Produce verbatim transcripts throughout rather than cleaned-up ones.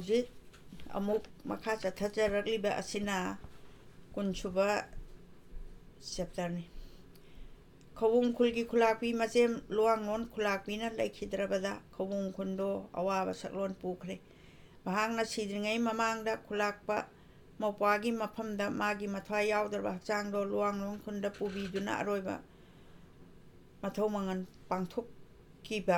ꯍꯧꯖꯤꯛ ꯑꯃꯨꯛ ꯃꯈꯥ ꯆꯠꯊꯖꯔꯛꯂꯤꯕ ꯑꯁꯤꯅ ꯀꯨꯟꯁꯨꯕ ꯆꯦꯞꯇꯔꯅꯤ꯫ ꯈꯧꯕꯨꯝ ꯈꯨꯜꯒꯤ ꯈꯨꯂꯥꯛꯄꯤ ꯃꯆꯦꯝ ꯂꯨꯋꯥꯡꯂꯣꯟ ꯈꯨꯂꯥꯛꯄꯤꯅ ꯂꯩꯈꯤꯗ꯭ꯔꯕꯗ ꯈꯧꯕꯨꯝ ꯈꯨꯟꯗꯣ ꯑꯋꯥꯕ ꯁꯛꯂꯣꯟ ꯄꯨꯈ꯭ꯔꯦ꯫ ꯃꯍꯥꯛꯅ ꯁꯤꯗ꯭ꯔꯤꯉꯩ ꯃꯃꯥꯡꯗ ꯈꯨꯂꯥꯛꯄ ꯃꯧꯄ꯭ꯋꯥꯒꯤ ꯃꯐꯝꯗ ꯃꯥꯒꯤ ꯃꯊ꯭ꯋꯥꯏ ꯌꯥꯎꯗ꯭ꯔꯕ ꯍꯛꯆꯥꯡꯗꯣ ꯂꯨꯋꯥꯡꯂꯣꯟ ꯈꯨꯟꯗ ꯄꯨꯕꯤꯗꯨꯅ ꯑꯔꯣꯏꯕ ꯃꯊꯧ ꯃꯉꯜ ꯄꯥꯡꯊꯣꯛꯈꯤꯕ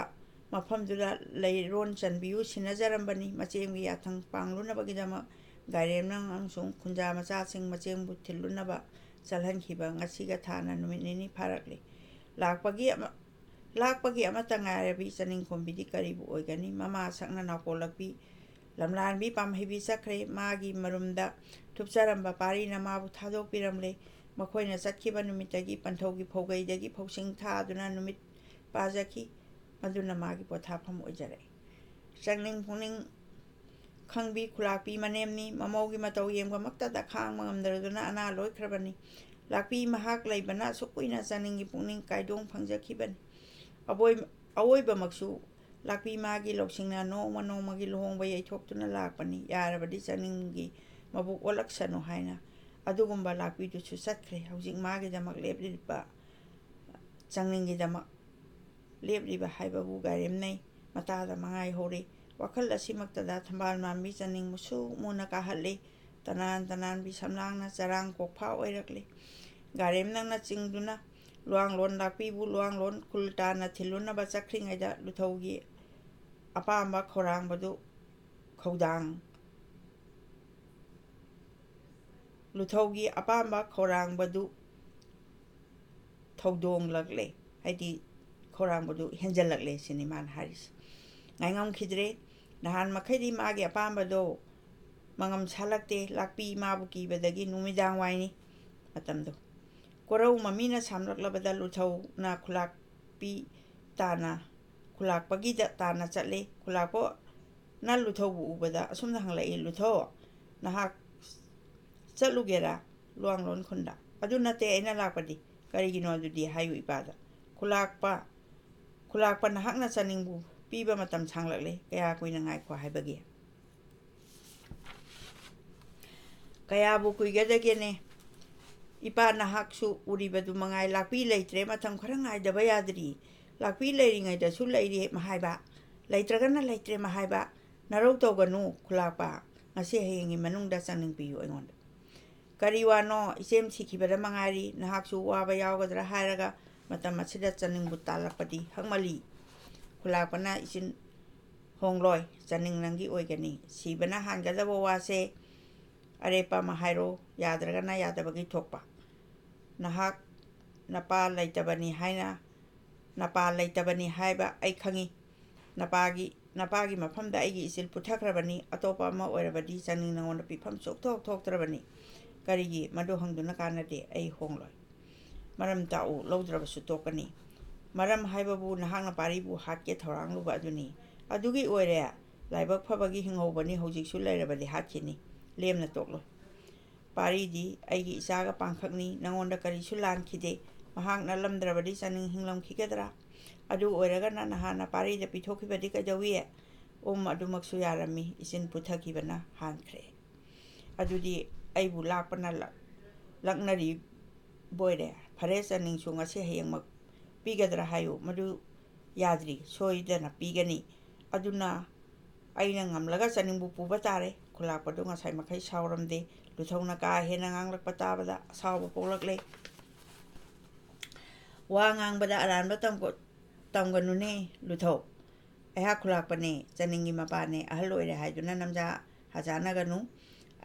ꯃꯐꯝꯗꯨꯗ ꯂꯩꯔꯣꯟ ꯆꯟꯕꯤꯌꯨ ꯁꯤꯟꯅꯖꯔꯝꯕꯅꯤ꯫ ꯃꯆꯦꯝꯒꯤ ꯌꯥꯊꯪ ꯄꯥꯡꯂꯨꯅꯕꯒꯤꯗꯃꯛ ꯒꯥꯏꯔꯦꯝꯅ ꯑꯃꯁꯨꯡ ꯈꯨꯟꯖꯥ ꯃꯆꯥꯁꯤꯡ ꯃꯆꯦꯝꯕꯨ ꯊꯤꯜꯂꯨꯅꯕ ꯆꯠꯍꯟꯈꯤꯕ ꯉꯁꯤꯒ ꯊꯥꯅ ꯅꯨꯃꯤꯠ ꯅꯤꯅꯤ ꯐꯥꯔꯛꯂꯤ꯫ ꯂꯥꯛꯄꯒꯤ ꯑꯃ-, ꯂꯥꯛꯄꯒꯤ ꯑꯃꯠꯇ ꯉꯥꯏꯔꯕꯤ ꯆꯅꯤꯡꯈꯣꯝꯕꯤꯗꯤ ꯀꯔꯤꯕꯨ ꯑꯣꯏꯒꯅꯤ? ꯃꯃꯥ ꯁꯛꯅ ꯅꯥꯎꯀꯣꯜꯂꯛꯄꯤ ꯂꯝꯂꯥꯟꯕꯤ ꯄꯥꯝꯍꯩꯕꯤ ꯆꯠꯈ꯭ꯔꯦ꯫ ꯃꯥꯒꯤ ꯃꯔꯨꯝꯗ ꯊꯨꯞꯆꯔꯝꯕ ꯄꯥꯔꯤꯅ ꯃꯥꯕꯨ ꯊꯥꯗꯣꯛꯄꯤꯔꯝꯂꯦ꯫ ꯃꯈꯣꯏꯅ ꯆꯠꯈꯤꯕ ꯅꯨꯃꯤꯠꯇꯒꯤ ꯄꯟꯊꯧꯒꯤ ꯐꯧꯒꯩꯗꯒꯤ ꯐꯧꯁꯤꯡ ꯊꯥꯗꯨꯅ ꯅꯨꯃꯤꯠ ꯄꯥꯖꯈꯤ꯫ ꯃꯗꯨꯅ ꯃꯥꯒꯤ ꯄꯣꯊꯥꯐꯝ ꯑꯣꯏꯖꯔꯛꯏ꯫ ꯆꯪꯅꯤꯡ ꯄꯨꯛꯅꯤꯡ ꯈꯪꯕꯤ ꯈꯨꯂꯥꯛꯄꯤ ꯃꯅꯦꯝꯅꯤ꯫ ꯃꯃꯧꯒꯤ ꯃꯇꯧ ꯌꯦꯡꯕꯃꯛꯇꯗ ꯈꯥꯡꯕ ꯉꯝꯗ꯭ꯔꯗꯨꯅ ꯑꯅꯥ ꯂꯣꯏꯈ꯭ꯔꯕꯅꯤ꯫ ꯂꯥꯛꯄꯤ ꯃꯍꯥꯛ ꯂꯩꯕꯅ ꯑꯁꯨꯛ ꯀꯨꯏꯅ ꯆꯪꯅꯤꯡꯒꯤ ꯄꯨꯛꯅꯤꯡ ꯀꯥꯏꯗꯣꯡ ꯐꯪꯖꯈꯤꯕꯅꯤ꯫ ꯑꯕꯣꯏ-, ꯑꯋꯣꯏꯕꯃꯛꯁꯨ ꯂꯥꯛꯄꯤ ꯃꯥꯒꯤ ꯂꯧꯁꯤꯡꯅ ꯅꯣꯡꯃ ꯅꯣꯡꯃꯒꯤ ꯂꯨꯍꯣꯡꯕ ꯌꯩꯊꯣꯛꯇꯨꯅ ꯂꯥꯛꯄꯅꯤ꯫ ꯌꯥꯔꯕꯗꯤ ꯆꯪꯅꯤꯡꯒꯤ ꯃꯕꯨꯛ ꯑꯣꯜꯂꯛꯁꯅꯨ ꯍꯥꯏꯅ꯫ ꯑꯗꯨꯒꯨꯝꯕ ꯂꯥꯛꯄꯤꯗꯨꯁꯨ ꯆꯠꯈ꯭ꯔꯦ꯫ ꯍꯧꯖꯤꯛ ꯃꯥꯒꯤꯗꯃꯛ ꯂꯦꯞꯂꯤꯕ, ꯆꯪꯅꯤꯡꯒꯤꯗꯃꯛ ꯂꯦꯞꯂꯤꯕ ꯍꯥꯏꯕꯕꯨ ꯒꯥꯏꯔꯦꯝꯅꯩ ꯃꯇꯥꯗ ꯃꯉꯥꯏ ꯍꯧꯔꯦ꯫ ꯋꯥꯈꯜ ꯑꯁꯤꯃꯛꯇꯗ ꯊꯝꯕꯥꯜ ꯃꯥꯟꯕꯤ ꯆꯅꯤꯡ ꯃꯨꯁꯨꯛ ꯃꯨꯅ ꯀꯥꯍꯠꯂꯤ꯫ ꯇꯅꯥꯟ ꯇꯅꯥꯟꯕꯤ ꯁꯝꯂꯥꯡꯅ ꯆꯔꯥꯡ ꯀꯣꯛꯐꯥ ꯑꯣꯏꯔꯛꯂꯤ꯫ ꯒꯥꯏꯔꯦꯝꯅꯪꯅ ꯆꯤꯡꯗꯨꯅ ꯂꯨꯋꯥꯡꯂꯣꯟ ꯂꯥꯛꯄꯤꯕꯨ ꯂꯨꯋꯥꯡꯂꯣꯟ ꯈꯨꯜ ꯇꯥꯟꯅ ꯊꯤꯜꯂꯨꯅꯕ ꯆꯠꯈ꯭ꯔꯤꯉꯩꯗ ꯂꯨꯊꯧꯒꯤ ꯑꯄꯥꯝꯕ ꯈꯧꯔꯥꯡꯕꯗꯨ ꯈꯧꯗꯥꯡ ꯂꯨꯊꯧꯒꯤ ꯑꯄꯥꯝꯕ ꯈꯧꯔꯥꯡꯕꯗꯨ ꯊꯧꯗꯣꯡꯂꯛꯂꯦ, ꯍꯥꯏꯗꯤ ꯈꯧꯔꯥꯡꯕꯗꯨ ꯍꯦꯟꯖꯜꯂꯛꯂꯦ ꯁꯤꯅꯤ ꯃꯥꯅ ꯍꯥꯏꯔꯤꯁꯦ꯫ ꯉꯥꯏꯉꯝꯈꯤꯗ꯭ꯔꯦ꯫ ꯅꯍꯥꯟ ꯃꯈꯩꯗꯤ ꯃꯥꯒꯤ ꯑꯄꯥꯝꯕꯗꯣ ꯃꯉꯝ ꯁꯥꯠꯂꯛꯇꯦ꯫ ꯂꯥꯛꯄꯤ ꯃꯥꯕꯨ ꯀꯤꯕꯗꯒꯤ ꯅꯨꯃꯤꯗꯥꯡ ꯋꯥꯏꯅꯤ ꯃꯇꯝꯗꯣ꯫ ꯀꯣꯔꯧ ꯃꯃꯤꯅ ꯁꯥꯝꯂꯛꯂꯕꯗ ꯂꯨꯊꯧꯅ ꯈꯨꯂꯥꯛꯄꯤ ꯇꯥꯅ, ꯈꯨꯂꯥꯛꯄꯒꯤꯗ ꯇꯥꯅ ꯆꯠꯂꯦ꯫ ꯈꯨꯂꯥꯛꯄꯅ ꯂꯨꯊꯧꯕꯨ ꯎꯕꯗ ꯑꯁꯨꯝꯅ ꯍꯪꯂꯛꯏ, "ꯂꯨꯊꯧ, ꯅꯍꯥꯛ ꯆꯠꯂꯨꯒꯦꯔꯥ ꯂꯨꯋꯥꯡꯂꯣꯟ ꯈꯨꯟꯗ?" "ꯑꯗꯨ ꯅꯠꯇꯦ ꯑꯩꯅ ꯂꯥꯛꯄꯗꯤ꯫" "ꯀꯔꯤꯒꯤꯅꯣ ꯑꯗꯨꯗꯤ ꯍꯥꯏꯌꯨ ꯏꯄꯥꯗ꯫" "ꯈꯨꯂꯥꯛꯄ, ꯈꯨꯂꯥꯛꯄ ꯅꯍꯥꯛꯅ ꯆꯥꯅꯤꯡꯕꯨ ꯄꯤꯕ ꯃꯇꯝ ꯁꯥꯡꯂꯛꯂꯦ, ꯀꯌꯥ ꯀꯨꯏꯅ ꯉꯥꯏꯈꯣ ꯍꯥꯏꯕꯒꯦ?" ꯀꯌꯥꯕꯨ ꯀꯨꯏꯒꯗꯒꯦꯅꯦ? ꯏꯄꯥ ꯅꯍꯥꯛꯁꯨ ꯎꯔꯤꯕꯗꯨ ꯃꯉꯥꯏ, ꯂꯥꯛꯄꯤ ꯂꯩꯇ꯭ꯔꯦ, ꯃꯇꯝ ꯈꯔ ꯉꯥꯏꯗꯕ ꯌꯥꯗ꯭ꯔꯤ꯫ ꯂꯥꯛꯄꯤ ꯂꯩꯔꯤꯉꯩꯗꯁꯨ ꯂꯩꯔꯤ ꯍꯥꯏꯕ, ꯂꯩꯇ꯭ꯔꯒꯅ ꯂꯩꯇ꯭ꯔꯦ ꯍꯥꯏꯕ꯫ ꯅꯔꯧ ꯇꯧꯒꯅꯨ ꯈꯨꯂꯥꯛꯄ, ꯉꯁꯤ ꯍꯌꯦꯡꯒꯤ ꯃꯅꯨꯡꯗ ꯆꯥꯅꯤꯡ ꯄꯤꯌꯨ ꯑꯩꯉꯣꯟꯗ꯫ ꯀꯔꯤ ꯋꯥꯅꯣ? ꯏꯆꯦꯝ ꯁꯤꯈꯤꯕꯗ ꯃꯉꯥꯏꯔꯤ, ꯅꯍꯥꯛꯁꯨ ꯋꯥꯕ ꯌꯥꯎꯒꯗ꯭ꯔꯥ ꯍꯥꯏꯔꯒ ꯃꯇꯝ ꯑꯁꯤꯗ ꯆꯥꯅꯤꯡꯕꯨ ꯇꯥꯜꯂꯛꯄꯗꯤ ꯍꯛꯃꯜꯂꯤ꯫ ꯈꯨꯂꯥꯛꯄꯅ ꯏꯆꯤꯟ ꯍꯣꯡꯂꯣꯏ, ꯆꯥꯅꯤꯡ ꯅꯪꯒꯤ ꯑꯣꯏꯒꯅꯤ꯫ ꯁꯤꯕꯅ ꯍꯥꯟꯒꯗꯕ ꯋꯥꯁꯦ ꯑꯔꯦꯞꯄ ꯑꯃ ꯍꯥꯏꯔꯣ, ꯌꯥꯗ꯭ꯔꯒꯅ ꯌꯥꯗꯕꯒꯤ ꯊꯣꯛꯄ꯫ ꯅꯍꯥꯛ ꯅꯄꯥ ꯂꯩꯇꯕꯅꯤ ꯍꯥꯏꯅ, ꯅꯄꯥ ꯂꯩꯇꯕꯅꯤ ꯍꯥꯏꯕ ꯑꯩ ꯈꯪꯏ꯫ ꯅꯄꯥꯒꯤ, ꯅꯄꯥꯒꯤ ꯃꯐꯝꯗ ꯑꯩꯒꯤ ꯏꯆꯤꯜ ꯄꯨꯊꯈ꯭ꯔꯕꯅꯤ꯫ ꯑꯇꯣꯞꯄ ꯑꯃ ꯑꯣꯏꯔꯕꯗꯤ ꯆꯥꯅꯤꯡ ꯅꯉꯣꯟꯗ ꯄꯤꯐꯝ ꯁꯨꯛꯊꯣꯛ ꯊꯣꯛꯇ꯭ꯔꯕꯅꯤ꯫ ꯀꯔꯤꯒꯤ? ꯃꯗꯨ ꯍꯪꯗꯨꯅ ꯀꯥꯟꯅꯗꯦ, ꯑꯩ ꯍꯣꯡꯂꯣꯏ꯫ ꯃꯔꯝ ꯇꯥꯛꯎ, ꯂꯧꯗ꯭ꯔꯕꯁꯨ ꯇꯣꯛꯀꯅꯤ꯫ ꯃꯔꯝ ꯍꯥꯏꯕꯕꯨ ꯅꯍꯥꯛꯅ ꯄꯥꯔꯤꯕꯨ ꯍꯥꯠꯀꯦ ꯊꯧꯔꯥꯡꯂꯨꯕ ꯑꯗꯨꯅꯤ꯫ ꯑꯗꯨꯒꯤ ꯑꯣꯏꯔꯦ, ꯂꯥꯏꯕꯛ ꯐꯕꯒꯤ ꯍꯤꯡꯍꯧꯕꯅꯤ, ꯍꯧꯖꯤꯛꯁꯨ ꯂꯩꯔꯕꯗꯤ ꯍꯥꯠꯈꯤꯅꯤ, ꯂꯦꯝꯅ ꯇꯣꯛꯂꯣꯏ꯫ ꯄꯥꯔꯤꯗꯤ ꯑꯩꯒꯤ ꯏꯆꯥꯒ ꯄꯥꯡꯈꯛꯅꯤ, ꯅꯉꯣꯟꯗ ꯀꯔꯤꯁꯨ ꯂꯥꯟꯈꯤꯗꯦ꯫ ꯃꯍꯥꯛ ꯅꯠꯂꯝꯗ꯭ꯔꯕꯗꯤ ꯆꯥꯅꯤꯡ ꯍꯤꯡꯂꯝꯈꯤꯒꯗ꯭ꯔꯥ? ꯑꯗꯨ ꯑꯣꯏꯔꯒꯅ ꯅꯍꯥꯟꯅ ꯄꯥꯔꯤꯗ ꯄꯤꯊꯣꯛꯈꯤꯕꯗꯤ ꯀꯩꯗꯧꯏ? ꯎꯝ, ꯑꯗꯨꯃꯛꯁꯨ ꯌꯥꯔꯝꯃꯤ, ꯏꯆꯤꯟ ꯄꯨꯊꯈꯤꯕꯅ ꯍꯥꯟꯈ꯭ꯔꯦ꯫ ꯑꯗꯨꯗꯤ ꯑꯩꯕꯨ ꯂꯥꯛꯄꯅ ꯂꯛ-, ꯂꯛꯅꯔꯤꯕꯣꯏꯔꯦ꯫ ꯐꯔꯦ, ꯆꯥꯅꯤꯡꯁꯨ ꯉꯁꯤ ꯍꯌꯦꯡꯃꯛ ꯄꯤꯒꯗ꯭ꯔꯥ ꯍꯥꯏꯌꯨ, ꯃꯗꯨ ꯌꯥꯗ꯭ꯔꯤ, ꯁꯣꯏꯗꯅ ꯄꯤꯒꯅꯤ꯫ ꯑꯗꯨꯅ ꯑꯩꯅ ꯉꯝꯂꯒ ꯆꯥꯅꯤꯡꯕꯨ ꯄꯨꯕ ꯇꯥꯔꯦ꯫ ꯈꯨꯂꯥꯛꯄꯗꯨ ꯉꯁꯥꯏ ꯃꯈꯩ ꯁꯥꯎꯔꯝꯗꯦ꯫ ꯂꯨꯊꯧꯅ ꯀꯥ ꯍꯦꯟꯅ ꯉꯥꯡꯂꯛꯄ ꯇꯥꯕꯗ ꯑꯁꯥꯎꯕ ꯄꯣꯛꯂꯛꯂꯦ꯫ ꯋꯥ ꯉꯥꯡꯕꯗ ꯑꯔꯥꯟꯕ ꯇꯝꯒ-, ꯇꯝꯒꯅꯨꯅꯦ ꯂꯨꯊꯧ꯫ ꯑꯩꯍꯥꯛ ꯈꯨꯂꯥꯛꯄꯅꯦ, ꯆꯥꯅꯤꯡꯒꯤ ꯃꯄꯥꯅꯦ, ꯑꯍꯜ ꯑꯣꯏꯔꯦ ꯍꯥꯏꯗꯨꯅ ꯅꯝꯖꯥ ꯍꯖꯥꯅꯒꯅꯨ꯫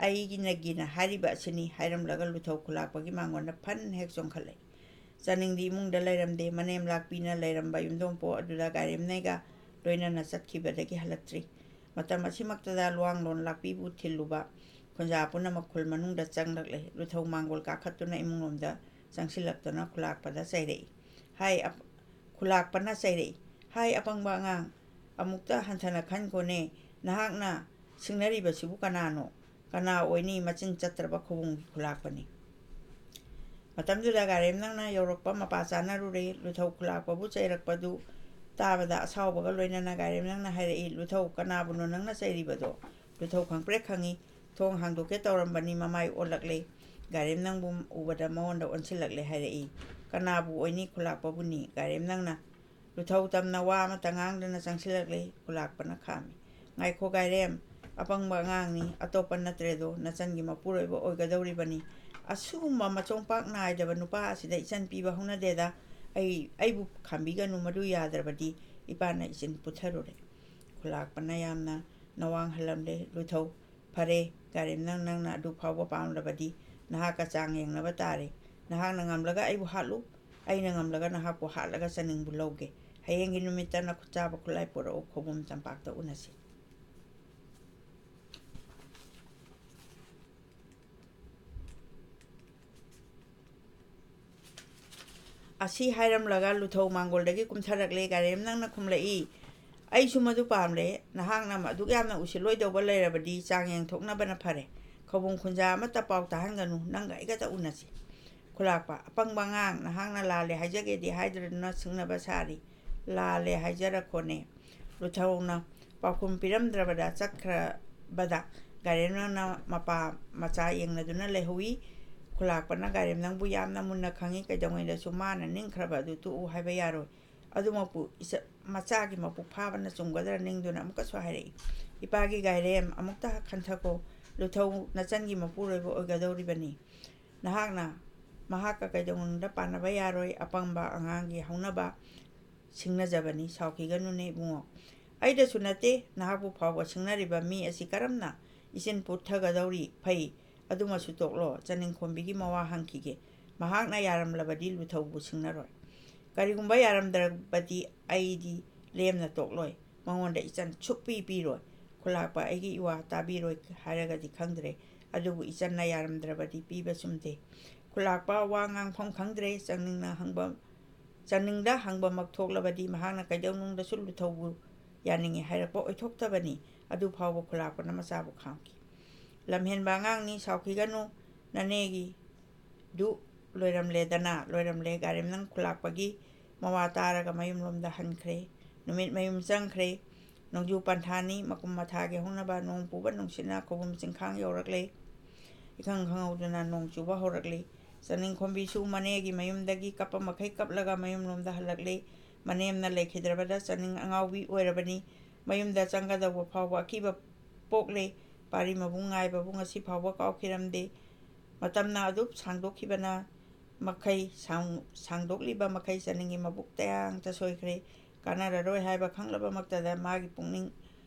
ꯑꯩꯒꯤꯅꯒꯤꯅ ꯍꯥꯏꯔꯤꯕ ꯑꯁꯤꯅꯤ ꯍꯥꯏꯔꯝꯂꯒ ꯂꯨꯊꯧ ꯈꯨꯂꯥꯛꯄꯒꯤ ꯃꯥꯡꯒꯣꯟꯗ ꯐꯟ ꯍꯦꯛ ꯆꯣꯡꯈꯠꯂꯦ꯫ ꯆꯥꯅꯤꯡꯗꯤ ꯏꯃꯨꯡꯗ ꯂꯩꯔꯝꯗꯦ꯫ ꯃꯅꯦꯝ ꯂꯥꯛꯄꯤꯅ ꯂꯩꯔꯝꯕ ꯌꯨꯝꯗꯣꯡꯄꯣ ꯑꯗꯨꯗ ꯒꯥꯏꯔꯦꯝꯅꯩꯒ ꯂꯣꯏꯅꯅ ꯆꯠꯈꯤꯕꯗꯒꯤ ꯍꯜꯂꯛꯇ꯭ꯔꯤ꯫ ꯃꯇꯝ ꯑꯁꯤꯃꯛꯇꯗ ꯂꯨꯋꯥꯡꯂꯣꯟ ꯂꯥꯛꯄꯤꯕꯨ ꯊꯤꯜꯂꯨꯕ ꯈꯨꯟꯖꯥ ꯄꯨꯝꯅꯃꯛ ꯈꯨꯜ ꯃꯅꯨꯡꯗ ꯆꯪꯂꯛꯂꯦ꯫ ꯂꯨꯊꯧ ꯃꯥꯡꯒꯣꯜ ꯀꯥꯈꯠꯇꯨꯅ ꯏꯃꯨꯡꯂꯣꯝꯗ ꯆꯪꯁꯤꯜꯂꯛꯇꯨꯅ ꯈꯨꯂꯥꯛꯄꯗ ꯆꯩꯔꯛꯏ꯫ ꯍꯥꯏ ꯑꯄ-, ꯈꯨꯂꯥꯛꯄꯅ ꯆꯩꯔꯛꯏ, "ꯍꯥꯏ ꯑꯄꯪꯕ ꯑꯉꯥꯡ, ꯑꯃꯨꯛꯇ ꯍꯟꯊꯅ ꯈꯟꯈꯣꯅꯦ, ꯅꯍꯥꯛꯅ ꯁꯤꯡꯅꯔꯤꯕꯁꯤꯕꯨ ꯀꯅꯥꯅꯣ? ꯀꯅꯥ ꯑꯣꯏꯅꯤ? ꯃꯆꯤꯟ ꯆꯠꯇ꯭ꯔꯕ ꯈꯨꯕꯨꯡꯒꯤ ꯈꯨꯂꯥꯛꯄꯅꯤ"꯫ ꯃꯇꯝꯗꯨꯗ ꯒꯥꯏꯔꯦꯝꯅꯪꯅ ꯌꯧꯔꯛꯄ ꯃꯄꯥ ꯆꯥꯅꯔꯨꯔꯦ꯫ ꯂꯨꯊꯧ ꯈꯨꯂꯥꯛꯄꯕꯨ ꯆꯩꯔꯛꯄꯗꯨ ꯇꯥꯕꯗ ꯑꯁꯥꯎꯕꯒ ꯂꯣꯏꯅꯅ ꯒꯥꯏꯔꯦꯝꯅꯪꯅ ꯍꯥꯏꯔꯛꯏ, "ꯂꯨꯊꯧ, ꯀꯅꯥꯕꯨꯅꯣ ꯅꯪꯅ ꯆꯩꯔꯤꯕꯗꯣ?" ꯂꯨꯊꯧ ꯈꯪꯄ꯭ꯔꯦꯛ ꯈꯪꯉꯤ꯫ ꯊꯣꯡ ꯍꯥꯡꯗꯣꯛꯀꯦ ꯇꯧꯔꯝꯕꯅꯤ, ꯃꯃꯥꯏ ꯑꯣꯜꯂꯛꯂꯦ꯫ ꯒꯥꯏꯔꯦꯝꯅꯪꯕꯨ ꯎꯕꯗ ꯃꯉꯣꯟꯗ ꯑꯣꯟꯁꯤꯜꯂꯛꯂꯦ ꯍꯥꯏꯔꯛꯏ꯫ "ꯀꯅꯥꯕꯨ ꯑꯣꯏꯅꯤ?" ꯈꯨꯂꯥꯛꯄꯕꯨꯅꯤ꯫ ꯒꯥꯏꯔꯦꯝꯅꯪꯅ ꯂꯨꯊꯧ ꯇꯝꯅ ꯋꯥ ꯑꯃꯠꯇ ꯉꯥꯡꯗꯅ ꯆꯪꯁꯤꯜꯂꯛꯂꯦ꯫ ꯈꯨꯂꯥꯛꯄꯅ ꯈꯥꯝꯃꯤ꯫ "ꯉꯥꯏꯈꯣ ꯒꯥꯏꯔꯦꯝ, ꯑꯄꯪꯕ ꯑꯉꯥꯡꯅꯤ, ꯑꯇꯣꯞꯄ ꯅꯠꯇ꯭ꯔꯦꯗꯣ, ꯅꯆꯟꯒꯤ ꯃꯄꯨꯔꯣꯏꯕ ꯑꯣꯏꯒꯗꯧꯔꯤꯕꯅꯤ꯫ ꯑꯁꯤꯒꯨꯝꯕ ꯃꯆꯣꯡꯄꯥꯛ ꯅꯥꯏꯗꯕ ꯅꯨꯄꯥ ꯑꯁꯤꯗ ꯏꯆꯟ ꯄꯤꯕ ꯍꯧꯅꯗꯦꯗ꯫ ꯑꯩ, ꯑꯩꯕꯨ ꯈꯥꯝꯕꯤꯒꯅꯨ, ꯃꯗꯨ ꯌꯥꯗ꯭ꯔꯕꯗꯤ ꯏꯄꯥꯅ ꯏꯆꯟ ꯄꯨꯊꯔꯨꯔꯦ꯫" ꯈꯨꯂꯥꯛꯄꯅ ꯌꯥꯝꯅ ꯅꯋꯥꯡ ꯍꯜꯂꯝꯂꯦ꯫ "ꯂꯨꯊꯧ, ꯐꯔꯦ, ꯒꯥꯔꯦꯝꯅꯪ, ꯅꯪꯅ ꯑꯗꯨ ꯐꯥꯎꯕ ꯄꯥꯝꯂꯕꯗꯤ ꯅꯍꯥꯛꯀ ꯆꯥꯡ ꯌꯦꯡꯅꯕ ꯇꯥꯔꯦ꯫ ꯅꯍꯥꯛꯅ ꯉꯝꯂꯒ ꯑꯩꯕꯨ ꯍꯥꯠꯂꯨ, ꯑꯩꯅ ꯉꯝꯂꯒ ꯅꯍꯥꯛꯄꯨ ꯍꯥꯠꯂꯒ ꯆꯅꯤꯡꯕꯨ ꯂꯧꯒꯦ꯫ ꯍꯌꯦꯡꯒꯤ ꯅꯨꯃꯤꯠꯇ ꯅꯈꯨꯠ ꯆꯥꯕ ꯈꯨꯠꯂꯥꯏ ꯄꯨꯔꯛꯎ, ꯈꯧꯕꯨꯝ ꯆꯝꯄꯥꯛꯇ ꯎꯅꯁꯤ꯫" ꯑꯁꯤ ꯍꯥꯏꯔꯝꯂꯒ ꯂꯨꯊꯧ ꯃꯥꯡꯒꯣꯜꯗꯒꯤ ꯀꯨꯝꯊꯔꯛꯂꯦ꯫ ꯒꯥꯔꯦꯝꯅꯪꯅ ꯈꯨꯝꯂꯛꯏ, "ꯑꯩꯁꯨ ꯃꯗꯨ ꯄꯥꯝꯂꯦ꯫ ꯅꯍꯥꯛꯅ ꯑꯗꯨꯛ ꯌꯥꯝꯅ ꯎꯁꯤꯜꯂꯣꯏꯗꯧꯕ ꯂꯩꯔꯕꯗꯤ ꯆꯥꯡ ꯌꯦꯡꯊꯣꯛꯅꯕꯅ ꯐꯔꯦ꯫ ꯈꯧꯕꯨꯝ ꯈꯨꯟꯖꯥ ꯑꯃꯠꯇ ꯄꯥꯎ ꯇꯥꯍꯟꯒꯅꯨ, ꯅꯪꯒ ꯑꯩꯒꯇ ꯎꯅꯁꯤ꯫" ꯈꯨꯂꯥꯛꯄ, "ꯑꯄꯪꯕ ꯑꯉꯥꯡ, ꯅꯍꯥꯛꯅ ꯂꯥꯜꯂꯦ ꯍꯥꯏꯖꯒꯦꯗꯤ ꯍꯥꯏꯗ꯭ꯔꯗꯨꯅ ꯁꯤꯡꯅꯕ ꯁꯥꯔꯤ꯫ ꯂꯥꯜꯂꯦ ꯍꯥꯏꯖꯔꯛꯈꯣꯅꯦ꯫" ꯂꯨꯊꯧꯅ ꯄꯥꯎꯈꯨꯝ ꯄꯤꯔꯝꯗ꯭ꯔꯕꯗ ꯆꯠꯈ꯭ꯔꯕꯗ ꯒꯥꯔꯦꯝꯅꯪꯅ ꯃꯄꯥ ꯃꯆꯥ ꯌꯦꯡꯅꯗꯨꯅ ꯂꯩꯍꯧꯏ꯫ ꯈꯨꯂꯥꯛꯄꯅ ꯒꯥꯔꯦꯝꯅꯪꯕꯨ ꯌꯥꯝꯅ ꯃꯨꯟꯅ ꯈꯪꯏ, ꯀꯩꯗꯧꯉꯩꯗꯁꯨ ꯃꯥꯅ ꯅꯤꯡꯈ꯭ꯔꯕ ꯑꯗꯨ ꯇꯣꯛꯎ ꯍꯥꯏꯕ ꯌꯥꯔꯣꯏ꯫ ꯑꯗꯨꯃꯛꯄꯨ ꯏꯆ-, ꯃꯆꯥꯒꯤ ꯃꯄꯨꯛ ꯐꯥꯕꯅ ꯆꯨꯝꯒꯗ꯭ꯔꯥ ꯅꯤꯡꯗꯨꯅ ꯑꯃꯨꯛꯀꯁꯨ ꯍꯥꯏꯔꯛꯏ, "ꯏꯄꯥꯒꯤ ꯒꯥꯏꯔꯦꯝ, ꯑꯃꯨꯛꯇ ꯈꯟꯊꯀꯣ, ꯂꯨꯊꯧ ꯅꯆꯟꯒꯤ ꯃꯄꯨꯔꯣꯏꯕ ꯑꯣꯏꯒꯗꯧꯔꯤꯕꯅꯤ꯫ ꯅꯍꯥꯛꯅ ꯃꯍꯥꯛꯀ ꯀꯩꯗꯧꯅꯨꯡꯗ ꯄꯥꯟꯅꯕ ꯌꯥꯔꯣꯏ, ꯑꯄꯪꯕ ꯑꯉꯥꯡꯒꯤ ꯍꯧꯅꯕ ꯁꯤꯡꯅꯖꯕꯅꯤ, ꯁꯥꯎꯈꯤꯒꯅꯨꯅꯦ ꯏꯕꯨꯡꯉꯣ꯫ ꯑꯩꯗꯁꯨ ꯅꯠꯇꯦ, ꯅꯍꯥꯛꯄꯨ ꯐꯥꯎꯕ ꯁꯤꯡꯅꯔꯤꯕ ꯃꯤ ꯑꯁꯤ ꯀꯔꯝꯅ ꯏꯆꯤꯟ ꯄꯨꯠꯊꯒꯗꯧꯔꯤ? ꯐꯩ, ꯑꯗꯨꯃꯁꯨ ꯇꯣꯛꯂꯣ, ꯆꯅꯤꯡꯈꯣꯝꯕꯤꯒꯤ ꯃꯋꯥ ꯍꯪꯈꯤꯒꯦ꯫ ꯃꯍꯥꯛꯅ ꯌꯥꯔꯝꯂꯕꯗꯤ ꯂꯨꯊꯧꯕꯨ ꯁꯤꯡꯅꯔꯣꯏ꯫ ꯀꯔꯤꯒꯨꯝꯕ ꯌꯥꯔꯝꯗ꯭ꯔꯕꯗꯤ ꯑꯩꯗꯤ ꯂꯦꯝꯅ ꯇꯣꯛꯂꯣꯏ꯫ ꯃꯉꯣꯟꯗ ꯏꯆꯟ ꯁꯨꯛꯄꯤ ꯄꯤꯔꯣꯏ꯫ ꯈꯨꯂꯥꯛꯄ ꯑꯩꯒꯤ ꯏꯋꯥ ꯇꯥꯕꯤꯔꯣꯏ ꯍꯥꯏꯔꯒꯗꯤ ꯈꯪꯗ꯭ꯔꯦ, ꯑꯗꯨꯕꯨ ꯏꯆꯟꯅ ꯌꯥꯔꯝꯗ꯭ꯔꯕꯗꯤ ꯄꯤꯕ ꯆꯨꯝꯗꯦ꯫" ꯈꯨꯂꯥꯛꯄ ꯋꯥ ꯉꯥꯡꯐꯝ ꯈꯪꯗ꯭ꯔꯦ꯫ ꯆꯥꯅꯤꯡꯅ ꯍꯪꯕ, ꯆꯥꯅꯤꯡꯗ ꯍꯪꯕꯃꯛ ꯊꯣꯛꯂꯕꯗꯤ ꯃꯍꯥꯛꯅ ꯀꯩꯗꯧꯅꯨꯡꯗꯁꯨ ꯂꯨꯊꯧꯕꯨ ꯌꯥꯅꯤꯡꯉꯤ ꯍꯥꯏꯔꯛꯄ ꯑꯣꯏꯊꯣꯛꯇꯕꯅꯤ꯫ ꯑꯗꯨ ꯐꯥꯎꯕ ꯈꯨꯂꯥꯛꯄꯅ ꯃꯆꯥꯕꯨ ꯈꯥꯝꯈꯤ꯫ "ꯂꯝꯍꯦꯟꯕ ꯑꯉꯥꯡꯅꯤ, ꯁꯥꯎꯈꯤꯒꯅꯨ, ꯅꯅꯦꯒꯤ ꯗꯨ ꯂꯣꯏꯔꯝꯂꯦꯗꯅ, ꯂꯣꯏꯔꯝꯂꯦ꯫" ꯒꯥꯔꯦꯝꯅꯪ ꯈꯨꯂꯥꯛꯄꯒꯤ ꯃꯋꯥ ꯇꯥꯔꯒ ꯃꯌꯨꯝꯂꯣꯝꯗ ꯍꯟꯈ꯭ꯔꯦ꯫ ꯅꯨꯃꯤꯠ ꯃꯌꯨꯝ ꯆꯪꯈ꯭ꯔꯦ꯫ ꯅꯣꯡꯖꯨ ꯄꯟꯊꯥꯅꯤ꯫ ꯃꯀꯨꯝ ꯃꯊꯥꯒꯤ ꯍꯧꯅꯕ ꯅꯣꯡ ꯄꯨꯕ ꯅꯨꯡꯁꯤꯠꯅ ꯈꯧꯄꯨꯝ ꯆꯤꯡꯈꯥꯡ ꯌꯧꯔꯛꯂꯦ꯫ ꯏꯈꯪ ꯈꯪꯍꯧꯗꯅ ꯅꯣꯡ ꯆꯨꯕ ꯍꯧꯔꯛꯂꯤ꯫ ꯆꯅꯤꯡꯈꯣꯝꯕꯤꯁꯨ ꯃꯅꯦꯒꯤ ꯃꯌꯨꯝꯗꯒꯤ ꯀꯞꯄ ꯃꯈꯩ ꯀꯞꯂꯒ ꯃꯌꯨꯝꯂꯣꯝꯗ ꯍꯜꯂꯛꯂꯤ꯫ ꯃꯅꯦꯝꯅ ꯂꯩꯈꯤꯗ꯭ꯔꯕꯗ ꯆꯅꯤꯡ ꯑꯉꯥꯎꯕꯤ ꯑꯣꯏꯔꯕꯅꯤ꯫ ꯃꯌꯨꯝꯗ ꯆꯪꯒꯗꯧꯕ ꯐꯥꯎꯕ ꯑꯀꯤꯕ ꯄꯣꯛꯂꯦ꯫ ꯄꯥꯔꯤ ꯃꯕꯨꯡ ꯉꯥꯏꯕꯕꯨ ꯉꯁꯤ ꯐꯥꯎꯕ ꯀꯥꯎꯈꯤꯔꯝꯗꯦ꯫ ꯃꯇꯝꯅ ꯑꯗꯨꯛ ꯁꯥꯡꯗꯣꯛꯈꯤꯕꯅ ꯃꯈꯩ, ꯁꯥꯡ-, ꯁꯥꯡꯗꯣꯛꯂꯤꯕ ꯃꯈꯩ ꯆꯅꯤꯡꯒꯤ ꯃꯕꯨꯛ ꯇꯌꯥꯡꯇ ꯁꯣꯏꯈ꯭ꯔꯦ꯫ ꯀꯥꯟꯅꯔꯔꯣꯏ ꯍꯥꯏꯕ ꯈꯪꯂꯕꯃꯛꯇꯗ ꯃꯥꯒꯤ ꯄꯨꯛꯅꯤꯡ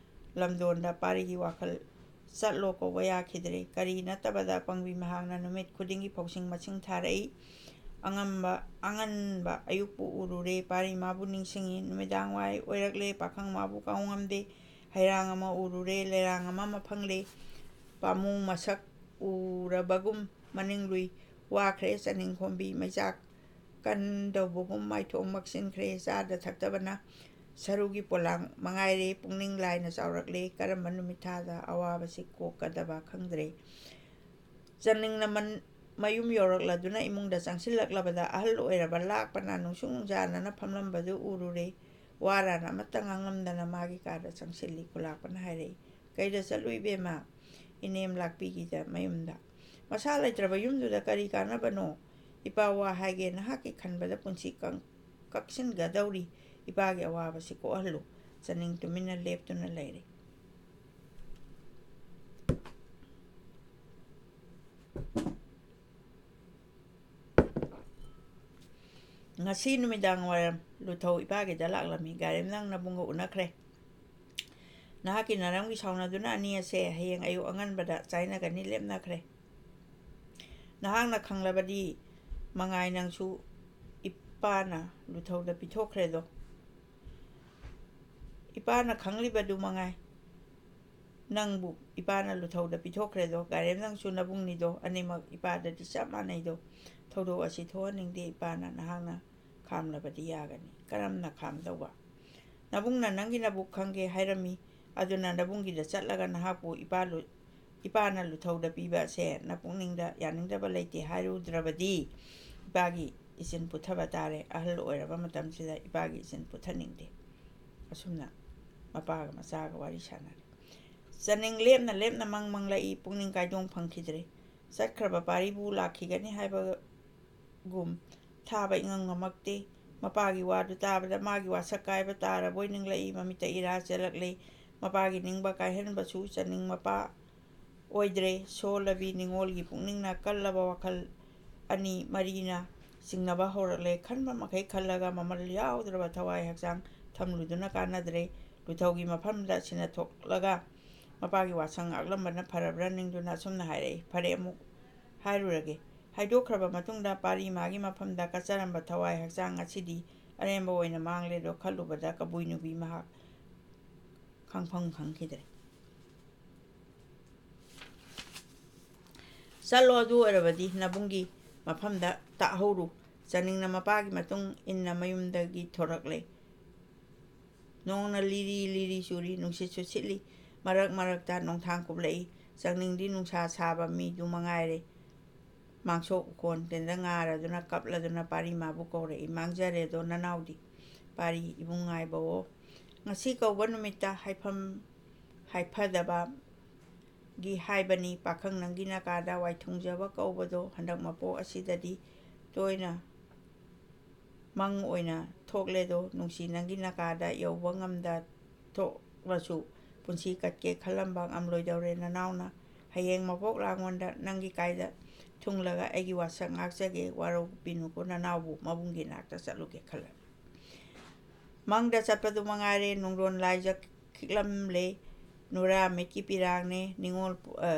ꯂꯝꯗꯣꯟꯗ ꯄꯥꯔꯤꯒꯤ ꯋꯥꯈꯜ ꯆꯠꯂꯣ ꯀꯧꯕ ꯌꯥꯈꯤꯗ꯭ꯔꯦ꯫ ꯀꯔꯤ ꯅꯠꯇꯕꯗ ꯄꯪꯕꯤ ꯃꯍꯥꯛꯅ ꯅꯨꯃꯤꯠ ꯈꯨꯗꯤꯡꯒꯤ ꯐꯧꯁꯤꯡ ꯃꯁꯤꯡ ꯊꯥꯔꯛꯏ꯫ ꯑꯉꯝꯕ, ꯑꯉꯟꯕ ꯑꯌꯨꯛꯄꯨ ꯎꯔꯨꯔꯦ꯫ ꯄꯥꯔꯤ ꯃꯥꯕꯨ ꯅꯤꯡꯁꯤꯡꯏ꯫ ꯅꯨꯃꯤꯗꯥꯡ ꯋꯥꯏ ꯑꯣꯏꯔꯛꯂꯦ꯫ ꯄꯥꯈꯪ ꯃꯥꯕꯨ ꯀꯥꯎꯉꯝꯗꯦ꯫ ꯍꯩꯔꯥꯡ ꯑꯃ ꯎꯔꯨꯔꯦ꯫ ꯂꯩꯔꯥꯡ ꯑꯃ ꯃꯐꯪꯂꯦ꯫ ꯄꯥꯃꯨꯡ ꯃꯁꯛ ꯎꯔꯕꯒꯨꯝ ꯃꯅꯤꯡ ꯂꯨꯏ꯫ ꯋꯥꯈ꯭ꯔꯦ ꯆꯅꯤꯡꯈꯣꯝꯕꯤ꯫ ꯃꯩꯆꯥꯛ ꯀꯟꯗꯧꯕꯒꯨꯝ ꯃꯥꯏꯊꯣꯡ ꯃꯛꯁꯤꯟꯈ꯭ꯔꯦ꯫ ꯆꯥꯗ ꯊꯛꯇꯕꯅ ꯁꯔꯨꯒꯤ ꯄꯣꯂꯥꯡ ꯃꯉꯥꯏꯔꯦ꯫ ꯄꯨꯛꯅꯤꯡ ꯂꯥꯏꯅ ꯆꯥꯎꯔꯛꯂꯦ꯫ ꯀꯔꯝꯕ ꯅꯨꯃꯤꯠ ꯊꯥꯗ ꯑꯋꯥꯕꯁꯤ ꯀꯣꯛꯀꯗꯕ ꯈꯪꯗ꯭ꯔꯦ꯫ ꯆꯅꯤꯡꯅ ꯃꯟ-, ꯃꯌꯨꯝ ꯌꯧꯔꯛꯂꯗꯨꯅ ꯏꯃꯨꯡꯗ ꯆꯪꯁꯤꯜꯂꯛꯂꯕꯗ ꯑꯍꯜ ꯑꯣꯏꯔꯕ ꯂꯥꯛꯄꯅ ꯅꯨꯡꯁꯨꯛ ꯅꯨꯡꯖꯥꯅꯅ ꯐꯝꯂꯝꯕꯗꯨ ꯎꯔꯨꯔꯦ꯫ ꯋꯥꯔꯥꯅ ꯑꯃꯠꯇ ꯉꯥꯡꯂꯝꯗꯅ ꯃꯥꯒꯤ ꯀꯥꯗ ꯆꯪꯁꯤꯜꯂꯤ꯫ ꯈꯨꯂꯥꯛꯄꯅ ꯍꯥꯏꯔꯛꯏ, "ꯀꯩꯗ ꯆꯠꯂꯨꯏ ꯏꯕꯦꯝꯃ?" "ꯏꯅꯦꯝ ꯂꯥꯛꯄꯤꯒꯤꯗ ꯃꯌꯨꯝꯗ꯫ ꯃꯁꯥ ꯂꯩꯇ꯭ꯔꯕ ꯌꯨꯝꯗꯨꯗ ꯀꯔꯤ ꯀꯥꯟꯅꯕꯅꯣ? ꯏꯄꯥ ꯋꯥ ꯍꯥꯏꯒꯦ, ꯅꯍꯥꯛꯀꯤ ꯈꯟꯕꯗ ꯄꯨꯟꯁꯤ ꯀꯪ-, ꯀꯛꯁꯤꯟꯒꯗꯧꯔꯤ꯫ ꯏꯄꯥꯒꯤ ꯑꯋꯥꯕꯁꯤ ꯀꯣꯛꯍꯜꯂꯨ꯫" ꯆꯅꯤꯡ ꯇꯨꯃꯤꯟꯅ ꯂꯦꯞꯇꯨꯅ ꯂꯩꯔꯦ꯫ ꯉꯁꯤ ꯅꯨꯃꯤꯗꯥꯡ ꯋꯥꯏꯔꯝ ꯂꯨꯊꯧ ꯏꯄꯥꯒꯤꯗ ꯂꯥꯛꯂꯝꯃꯤ꯫ "ꯒꯥꯔꯦꯝꯅꯪ ꯅꯕꯨꯡꯒ ꯎꯅꯈ꯭ꯔꯦ꯫ ꯅꯍꯥꯛꯀꯤ ꯅꯔꯝꯒꯤ ꯁꯥꯎꯅꯗꯨꯅ ꯑꯅꯤ ꯑꯁꯦ ꯍꯌꯦꯡ ꯑꯌꯨꯛ ꯑꯉꯟꯕꯗ ꯆꯥꯏꯅꯒꯅꯤ ꯂꯦꯞꯅꯈ꯭ꯔꯦ꯫ ꯅꯍꯥꯛꯅ ꯈꯪꯂꯕꯗꯤ ꯃꯉꯥꯏ ꯅꯪꯁꯨ ꯏꯄꯥꯅ ꯂꯨꯊꯧꯗ ꯄꯤꯊꯣꯛꯈ꯭ꯔꯦꯗꯣ꯫" "ꯏꯄꯥꯅ ꯈꯪꯂꯤꯕꯗꯨ ꯃꯉꯥꯏ꯫ ꯅꯪꯕꯨ ꯏꯄꯥꯅ ꯂꯨꯊꯧꯗ ꯄꯤꯊꯣꯛꯈ꯭ꯔꯦꯗꯣ꯫ ꯒꯥꯔꯦꯝꯅꯪꯁꯨ ꯅꯕꯨꯡꯅꯤꯗꯣ꯫ ꯑꯅꯤꯃꯛ ꯏꯄꯥꯗꯗꯤ ꯆꯞ ꯃꯥꯟꯅꯩꯗꯣ꯫ ꯊꯧꯗꯣꯛ ꯑꯁꯤ ꯊꯣꯛꯍꯟꯅꯤꯡꯗꯦ ꯏꯄꯥꯅ꯫ ꯅꯍꯥꯛꯅ ꯈꯥꯝꯂꯕꯗꯤ ꯌꯥꯒꯅꯤ꯫" "ꯀꯔꯝꯅ ꯈꯥꯝꯗꯧꯕ?" "ꯅꯕꯨꯡꯅ ꯅꯪꯒꯤ ꯅꯕꯨꯛ ꯈꯪꯒꯦ ꯍꯥꯏꯔꯝꯃꯤ꯫ ꯑꯗꯨꯅ ꯅꯕꯨꯡꯒꯤꯗ ꯆꯠꯂꯒ ꯅꯍꯥꯛꯄꯨ ꯏꯄꯥ ꯂꯨ-, ꯏꯄꯥꯅ ꯂꯨꯊꯧꯗ ꯄꯤꯕ ꯑꯁꯦ ꯅꯄꯨꯛꯅꯤꯡꯗ ꯌꯥꯅꯤꯡꯗꯕ ꯂꯩꯇꯦ ꯍꯥꯏꯔꯨꯗ꯭ꯔꯕꯗꯤ ꯏꯄꯥꯒꯤ ꯏꯆꯤꯟ ꯄꯨꯊꯕ ꯇꯥꯔꯦ꯫ ꯑꯍꯜ ꯑꯣꯏꯔꯕ ꯃꯇꯝꯁꯤꯗ ꯏꯄꯥꯒꯤ ꯏꯆꯤꯟ ꯄꯨꯊꯅꯤꯡꯗꯦ꯫" ꯑꯁꯨꯝꯅ ꯃꯄꯥꯒ ꯃꯆꯥꯒ ꯋꯥꯔꯤ ꯁꯥꯟꯅꯔꯦ꯫ ꯆꯅꯤꯡ ꯂꯦꯞꯅ ꯂꯦꯞꯅ ꯃꯪ ꯃꯪꯂꯛꯏ, ꯄꯨꯛꯅꯤꯡ ꯀꯥꯏꯗꯣꯡ ꯐꯪꯈꯤꯗ꯭ꯔꯦ꯫ ꯆꯠꯈ꯭ꯔꯕ ꯄꯥꯔꯤꯕꯨ ꯂꯥꯛꯈꯤꯒꯅꯤ ꯍꯥꯏꯕꯒꯨꯝ ꯊꯥꯕ ꯏꯉꯝ ꯉꯝꯃꯛꯇꯦ꯫ ꯃꯄꯥꯒꯤ ꯋꯥꯗꯨ ꯇꯥꯕꯗ ꯃꯥꯒꯤ ꯋꯥꯁꯛ ꯀꯥꯏꯕ ꯇꯥꯔꯕꯣꯏ ꯅꯤꯡꯂꯛꯏ, ꯃꯃꯤꯠꯇ ꯏꯔꯥ ꯆꯦꯜꯂꯛꯂꯦ꯫ ꯃꯄꯥꯒꯤ ꯅꯤꯡꯕ ꯀꯥꯏꯍꯟꯕꯁꯨ ꯆꯅꯤꯡ ꯃꯄꯥ ꯑꯣꯏꯗ꯭ꯔꯦ꯫ ꯁꯣꯜꯂꯕꯤ ꯅꯤꯡꯉꯣꯜꯒꯤ ꯄꯨꯛꯅꯤꯡꯅ ꯀꯜꯂꯕ ꯋꯥꯈꯜ ꯑꯅꯤ ꯃꯔꯤꯅ ꯆꯤꯡꯅꯕ ꯍꯧꯔꯛꯂꯦ꯫ ꯈꯟꯕ ꯃꯈꯩ ꯈꯜꯂꯒ ꯃꯃꯜ ꯌꯥꯎꯗ꯭ꯔꯕ ꯊꯋꯥꯏ ꯍꯛꯆꯥꯡ ꯊꯝꯂꯨꯗꯨꯅ ꯀꯥꯟꯅꯗ꯭ꯔꯦ꯫ ꯂꯨꯊꯧꯒꯤ ꯃꯐꯝꯗ ꯁꯤꯟꯅꯊꯣꯛꯂꯒ ꯃꯄꯥꯒꯤ ꯋꯥꯁꯛ ꯉꯥꯛꯂꯝꯕꯅ ꯐꯔꯕ꯭ꯔꯥ ꯅꯤꯡꯗꯨꯅ ꯑꯁꯨꯝꯅ ꯍꯥꯏꯔꯛꯏ, "ꯐꯔꯦ, ꯑꯃꯨꯛ ꯍꯥꯏꯔꯨꯔꯒꯦ"꯫ ꯍꯥꯏꯗꯣꯛꯈ꯭ꯔꯕ ꯃꯇꯨꯡꯗ ꯄꯥꯔꯤ ꯃꯥꯒꯤ ꯃꯐꯝꯗ ꯀꯠꯆꯔꯝꯕ ꯊꯋꯥꯏ ꯍꯛꯆꯥꯡ ꯉꯁꯤꯗꯤ ꯑꯔꯦꯝꯕ ꯑꯣꯏꯅ ꯃꯥꯡꯂꯦꯗꯣ ꯈꯜꯂꯨꯕꯗ ꯀꯕꯨꯏ ꯅꯨꯄꯤ ꯃꯍꯥꯛ ꯈꯪꯐꯝ ꯈꯪꯈꯤꯗ꯭ꯔꯦ꯫ "ꯆꯠꯂꯣ, ꯑꯗꯨ ꯑꯣꯏꯔꯕꯗꯤ ꯅꯕꯨꯡꯒꯤ ꯃꯐꯝꯗ ꯇꯥꯛꯍꯧꯔꯨ"꯫ ꯆꯅꯤꯡꯅ ꯃꯄꯥꯒꯤ ꯃꯇꯨꯡ ꯏꯟꯅ ꯃꯌꯨꯝꯗꯒꯤ ꯊꯣꯔꯛꯂꯦ꯫ ꯅꯣꯡꯅ ꯂꯤꯔꯤ ꯂꯤꯔꯤ ꯆꯨꯔꯤ, ꯅꯨꯡꯁꯤꯠꯁꯨ ꯁꯤꯠꯂꯤ꯫ ꯃꯔꯛ ꯃꯔꯛꯇ ꯅꯣꯡꯊꯥꯡ ꯀꯨꯞꯂꯛꯏ꯫ ꯆꯥꯛꯅꯤꯡꯗꯤ ꯅꯨꯡꯁꯥ ꯁꯥꯕ ꯃꯤꯗꯨ ꯃꯉꯥꯏꯔꯦ꯫ ꯃꯥꯡꯁꯣꯛ ꯎꯈꯣꯟ ꯇꯦꯟꯗ ꯉꯥꯔꯗꯨꯅ ꯀꯞꯂꯗꯨꯅ ꯄꯥꯔꯤ ꯃꯥꯕꯨ ꯀꯧꯔꯛꯏ꯫ "ꯃꯥꯡꯖꯔꯦꯗꯣ ꯅꯅꯥꯎꯗꯤ"꯫ ꯄꯥꯔꯤ: "ꯏꯕꯨꯡ ꯉꯥꯏꯕꯋꯣ, ꯉꯁꯤ ꯀꯧꯕ ꯅꯨꯃꯤꯠꯇ ꯍꯥꯏꯐꯝ ꯍꯥꯏꯐꯗꯕꯒꯤ ꯍꯥꯏꯕꯅꯤ꯫ ꯄꯥꯈꯪ ꯅꯪꯒꯤ ꯅꯥꯀꯥꯗ ꯋꯥꯏꯊꯨꯡꯖꯕ ꯀꯧꯕꯗꯣ ꯍꯟꯗꯛ ꯃꯄꯣꯛ ꯑꯁꯤꯗꯗꯤ ꯇꯣꯏꯅ ꯃꯪ ꯑꯣꯏꯅ ꯊꯣꯛꯂꯦꯗꯣ꯫ ꯅꯨꯡꯁꯤ ꯅꯪꯒꯤ ꯅꯥꯀꯥꯗ ꯌꯧꯕ ꯉꯝꯗ ꯊꯣꯛꯂꯁꯨ ꯄꯨꯟꯁꯤ ꯀꯠꯀꯦ ꯈꯜꯂꯝꯕ ꯉꯝꯂꯣꯏꯗꯧꯔꯦ ꯅꯅꯥꯎꯅ꯫ ꯍꯌꯦꯡ ꯃꯄꯣꯛ ꯂꯥꯡꯉꯣꯟꯗ ꯅꯪꯒꯤ ꯀꯥꯏꯗ ꯊꯨꯡꯂꯒ ꯑꯩꯒꯤ ꯋꯥꯁꯛ ꯉꯥꯛꯆꯒꯦ꯫ ꯋꯥꯔꯧꯕꯤꯅꯨꯀꯣ ꯅꯅꯥꯎꯕꯨ, ꯃꯕꯨꯡꯒꯤ ꯅꯥꯛꯇ ꯆꯠꯂꯨꯒꯦ ꯈꯜꯂꯦ"꯫ ꯃꯪꯗ ꯆꯠꯄꯗꯨ ꯃꯉꯥꯏꯔꯦ꯫ ꯅꯨꯡꯗꯣꯟ ꯂꯥꯏꯖ ꯈꯤꯛꯂꯝꯂꯦ꯫ ꯅꯨꯔꯥ ꯃꯤꯠꯀꯤ ꯄꯤꯔꯥꯡꯅꯦ꯫ ꯅꯤꯉꯣꯜ ꯄꯨ-, ꯑ,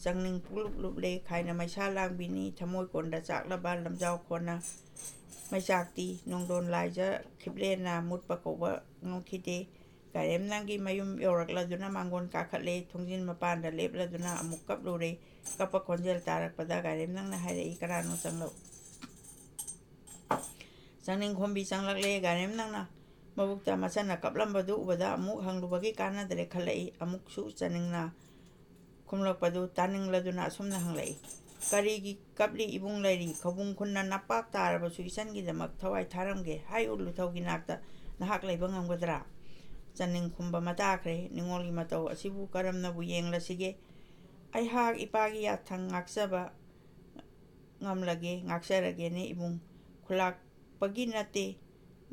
ꯆꯪꯅꯤꯡ ꯄꯨꯂꯨꯞ ꯂꯨꯞꯂꯦ꯫ ꯈꯥꯏꯅ ꯃꯩꯁꯥ ꯂꯥꯡꯕꯤꯅꯤ꯫ ꯊꯃꯣꯏ ꯀꯣꯟꯗ ꯆꯥꯛꯂꯕ ꯂꯝꯖꯥꯎ ꯈꯣꯟꯅ ꯃꯩꯆꯥꯛꯇꯤ꯫ ꯅꯣꯡꯗꯣꯟ ꯂꯥꯏꯖ ꯈꯤꯞꯂꯦꯅ ꯃꯨꯠꯄ ꯀꯧꯕ ꯉꯝꯈꯤꯗꯦ꯫ ꯒꯥꯏꯔꯦꯝꯅꯪꯒꯤ ꯃꯌꯨꯝ ꯌꯧꯔꯛꯂꯗꯨꯅ ꯃꯥꯡꯒꯣꯟ ꯀꯥꯈꯠꯂꯦ꯫ ꯊꯣꯡꯖꯤꯟ ꯃꯄꯥꯟꯗ ꯂꯦꯞꯂꯗꯨꯅ ꯑꯃꯨꯛ ꯀꯞꯂꯨꯔꯦ꯫ ꯀꯞꯄ ꯈꯣꯟꯖꯦꯜ ꯇꯥꯔꯛꯄꯗ ꯒꯥꯏꯔꯦꯝꯅꯪꯅ ꯍꯥꯏꯔꯛꯏ, "ꯀꯅꯥꯅꯣ? ꯆꯪꯂꯛꯎ"꯫ ꯆꯥꯛꯅꯤꯡ ꯈꯣꯝꯕꯤ ꯆꯪꯂꯛꯂꯦ꯫ ꯒꯥꯏꯔꯦꯝꯅꯪꯅ ꯃꯕꯨꯛꯇ ꯃꯆꯟꯅ ꯀꯞꯂꯝꯕꯗꯨ ꯎꯕꯗ ꯑꯃꯨꯛ ꯍꯪꯂꯨꯕꯒꯤ ꯀꯥꯟꯅꯗ꯭ꯔꯦ ꯈꯜꯂꯛꯏ꯫ ꯑꯃꯨꯛꯁꯨ ꯆꯥꯛꯅꯤꯡꯅ ꯈꯨꯝꯂꯛꯄꯗꯨ ꯇꯥꯅꯤꯡꯂꯗꯨꯅ ꯑꯁꯨꯝꯅ ꯍꯪꯂꯛꯏ, "ꯀꯔꯤꯒꯤ ꯀꯞꯂꯤ ꯏꯕꯨꯡ ꯂꯩꯔꯤ? ꯈꯧꯕꯨꯝ ꯈꯨꯟꯅ ꯅꯄꯥꯛ ꯇꯥꯔꯕꯁꯨ ꯏꯆꯟꯒꯤꯗꯃꯛ ꯊꯋꯥꯏ ꯊꯥꯔꯝꯒꯦ꯫ ꯍꯥꯏꯌꯨ, ꯂꯨꯊꯧꯒꯤ ꯅꯥꯛꯇ ꯅꯍꯥꯛ ꯂꯩꯕ ꯉꯝꯒꯗ꯭ꯔꯥ?" ꯆꯥꯅꯤꯡ ꯈꯨꯝꯕ ꯑꯃ ꯇꯥꯈ꯭ꯔꯦ꯫ ꯅꯤꯉꯣꯜꯒꯤ ꯃꯇꯧ ꯑꯁꯤꯕꯨ ꯀꯔꯝꯅꯕꯨ ꯌꯦꯡꯂꯁꯤꯒꯦ? ꯑꯩꯍꯥꯛ ꯏꯄꯥꯒꯤ ꯌꯥꯊꯪ ꯉꯥꯛꯆꯕ ꯉꯝꯂꯒꯦ, ꯉꯥꯛꯆꯔꯒꯦꯅꯦ ꯏꯕꯨꯡ꯫ ꯈꯨꯂꯥꯛꯄꯒꯤ ꯅꯠꯇꯦ,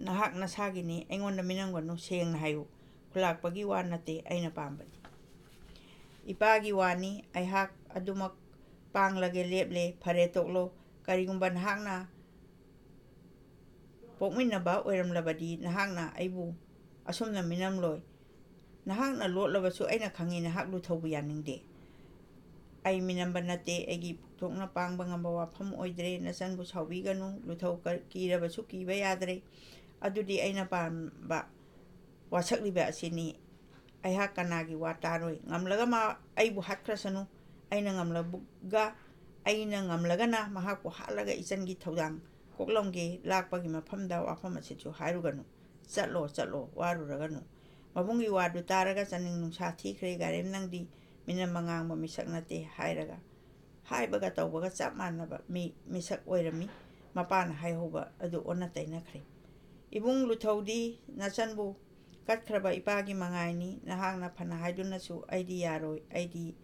ꯅꯍꯥꯛ ꯅꯁꯥꯒꯤꯅꯤ, ꯑꯩꯉꯣꯟꯗ ꯃꯤꯅꯝꯒꯅꯨ, ꯁꯦꯡꯅ ꯍꯥꯏꯌꯨ꯫ ꯈꯨꯂꯥꯛꯄꯒꯤ ꯋꯥ ꯅꯠꯇꯦ ꯑꯩꯅ ꯄꯥꯝꯕꯗꯤ꯫ ꯏꯄꯥꯒꯤ ꯋꯥꯅꯤ, ꯑꯩꯍꯥꯛ ꯑꯗꯨꯃꯛ ꯄꯥꯡꯂꯒꯦ ꯂꯦꯞꯂꯦ꯫ ꯐꯔꯦ ꯇꯣꯛꯂꯣ, ꯀꯔꯤꯒꯨꯝꯕ ꯅꯍꯥꯛꯅ ꯄꯣꯛꯃꯤꯟꯅꯕ ꯑꯣꯏꯔꯝꯂꯕꯗꯤ ꯅꯍꯥꯛꯅ ꯑꯩꯕꯨ ꯑꯁꯨꯝꯅ ꯃꯤꯅꯝꯂꯣꯏ꯫ ꯅꯍꯥꯛꯅ ꯂꯣꯠꯂꯕꯁꯨ ꯑꯩꯅ ꯈꯪꯏ, ꯅꯍꯥꯛ ꯂꯨꯊꯧꯕ ꯌꯥꯅꯤꯡꯗꯦ꯫ ꯑꯩ ꯃꯤꯅꯝꯕ ꯅꯠꯇꯦ, ꯑꯩꯒꯤ ꯄꯨꯛꯊꯣꯛꯅ ꯄꯥꯡꯕ ꯉꯝꯕ ꯋꯥꯐꯝ ꯑꯣꯏꯗ꯭ꯔꯦ꯫ ꯅꯆꯟꯕꯨ ꯁꯥꯎꯕꯤꯒꯅꯨ, ꯂꯨꯊꯧ ꯀ-, ꯀꯤꯔꯕꯁꯨ ꯀꯤꯕ ꯌꯥꯗ꯭ꯔꯦ꯫ ꯑꯗꯨꯗꯤ ꯑꯩꯅ ꯄꯥꯝꯕ ꯋꯥꯁꯛꯂꯤꯕ ꯑꯁꯤꯅꯤ꯫ ꯑꯩꯍꯥꯛ ꯀꯅꯥꯒꯤ ꯋꯥ ꯇꯥꯔꯣꯏ꯫ ꯉꯝꯂꯒ ꯃꯥ ꯑꯩꯕꯨ ꯍꯥꯠꯈ꯭ꯔꯁꯅꯨ, ꯑꯩꯅ ꯉꯝꯂꯕꯒ, ꯑꯩꯅ ꯉꯝꯂꯒꯅ ꯃꯍꯥꯛꯄꯨ ꯍꯥꯠꯂꯒ ꯏꯆꯟꯒꯤ ꯊꯧꯗꯥꯡ ꯀꯣꯛꯂꯝꯒꯦ꯫ ꯂꯥꯛꯄꯒꯤ ꯃꯐꯝꯗ ꯋꯥꯐꯝ ꯑꯁꯤꯁꯨ ꯍꯥꯏꯔꯨꯒꯅꯨ꯫ ꯆꯠꯂꯣ, ꯆꯠꯂꯣ, ꯋꯥꯔꯨꯔꯒꯅꯨ꯫ ꯃꯕꯨꯡꯒꯤ ꯋꯥꯗꯨ ꯇꯥꯔꯒ ꯆꯥꯅꯤꯡ ꯅꯨꯡꯁꯥ ꯊꯤꯈ꯭ꯔꯦ꯫ ꯒꯥꯔꯦꯝ, ꯅꯪꯗꯤ ꯃꯤꯅꯝꯕ ꯉꯥꯡꯕ ꯃꯤꯁꯛ ꯅꯠꯇꯦ ꯍꯥꯏꯔꯒ ꯍꯥꯏꯕꯒ ꯇꯧꯕꯒ ꯆꯞ ꯃꯥꯟꯅꯕ ꯃꯤ, ꯃꯤꯁꯛ ꯑꯣꯏꯔꯝꯃꯤ꯫ ꯃꯄꯥꯅ ꯍꯥꯏꯍꯧꯕ ꯑꯗꯨ ꯑꯣꯟꯅ ꯇꯩꯅꯈ꯭ꯔꯦ꯫ ꯏꯕꯨꯡ ꯂꯨꯊꯧꯗꯤ ꯅꯆꯟꯕꯨ ꯀꯠꯈ꯭ꯔꯕ ꯏꯄꯥꯒꯤ ꯃꯉꯥꯏꯅꯤ꯫ ꯅꯍꯥꯛꯅ ꯐꯅ ꯍꯥꯏꯗꯨꯅꯁꯨ ꯑꯩꯗꯤ ꯌꯥꯔꯣꯏ꯫ ꯑꯩꯗꯤ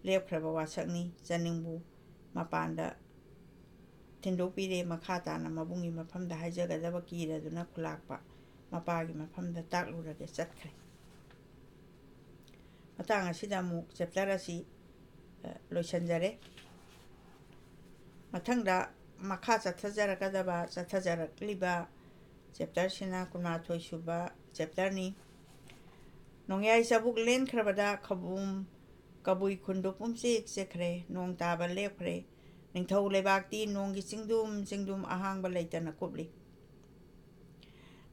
ꯂꯦꯞꯈ꯭ꯔꯕ ꯋꯥꯁꯛꯅꯤ꯫ ꯆꯥꯅꯤꯡꯕꯨ ꯃꯄꯥꯟꯗ ꯊꯤꯟꯗꯣꯛꯄꯤꯔꯦ꯫ ꯃꯈꯥ ꯇꯥꯅ ꯃꯕꯨꯡꯒꯤ ꯃꯐꯝꯗ ꯍꯥꯏꯖꯒꯗꯕ ꯀꯤꯔꯗꯨꯅ ꯈꯨꯂꯥꯛꯄ ꯃꯄꯥꯒꯤ ꯃꯐꯝꯗ ꯇꯥꯛꯂꯨꯔꯒꯦ ꯆꯠꯈ꯭ꯔꯦ꯫ ꯃꯇꯥꯡ ꯑꯁꯤꯗ ꯑꯃꯨꯛ chapter ꯑꯁꯤ, ꯑ, ꯂꯣꯏꯁꯤꯟꯖꯔꯦ꯫ ꯃꯊꯪꯗ ꯃꯈꯥ ꯆꯠꯊꯖꯔꯛꯀꯗꯕ, ꯆꯠꯊꯖꯔꯛꯂꯤꯕ chapterꯁꯤꯅ ꯀꯨꯟꯃꯥꯊꯣꯏ ꯁꯨꯕ chapterꯅꯤ꯫ ꯅꯣꯡꯌꯥꯏ ꯆꯕꯨꯛ ꯂꯦꯟꯈ꯭ꯔꯕꯗ ꯈꯕꯨꯝ ꯀꯕꯨꯏ ꯈꯨꯟꯗꯨ ꯄꯨꯝꯆꯦꯛ ꯆꯦꯛꯈ꯭ꯔꯦ꯫ ꯅꯣꯡ ꯇꯥꯕ ꯂꯦꯞꯈ꯭ꯔꯦ꯫ ꯅꯤꯡꯊꯧ ꯂꯩꯕꯥꯛꯇꯤ ꯅꯣꯡꯒꯤ ꯆꯤꯡꯗꯨꯝ ꯆꯤꯡꯗꯨꯝ ꯑꯍꯥꯡꯕ ꯂꯩꯇꯅ ꯀꯨꯞꯂꯤ꯫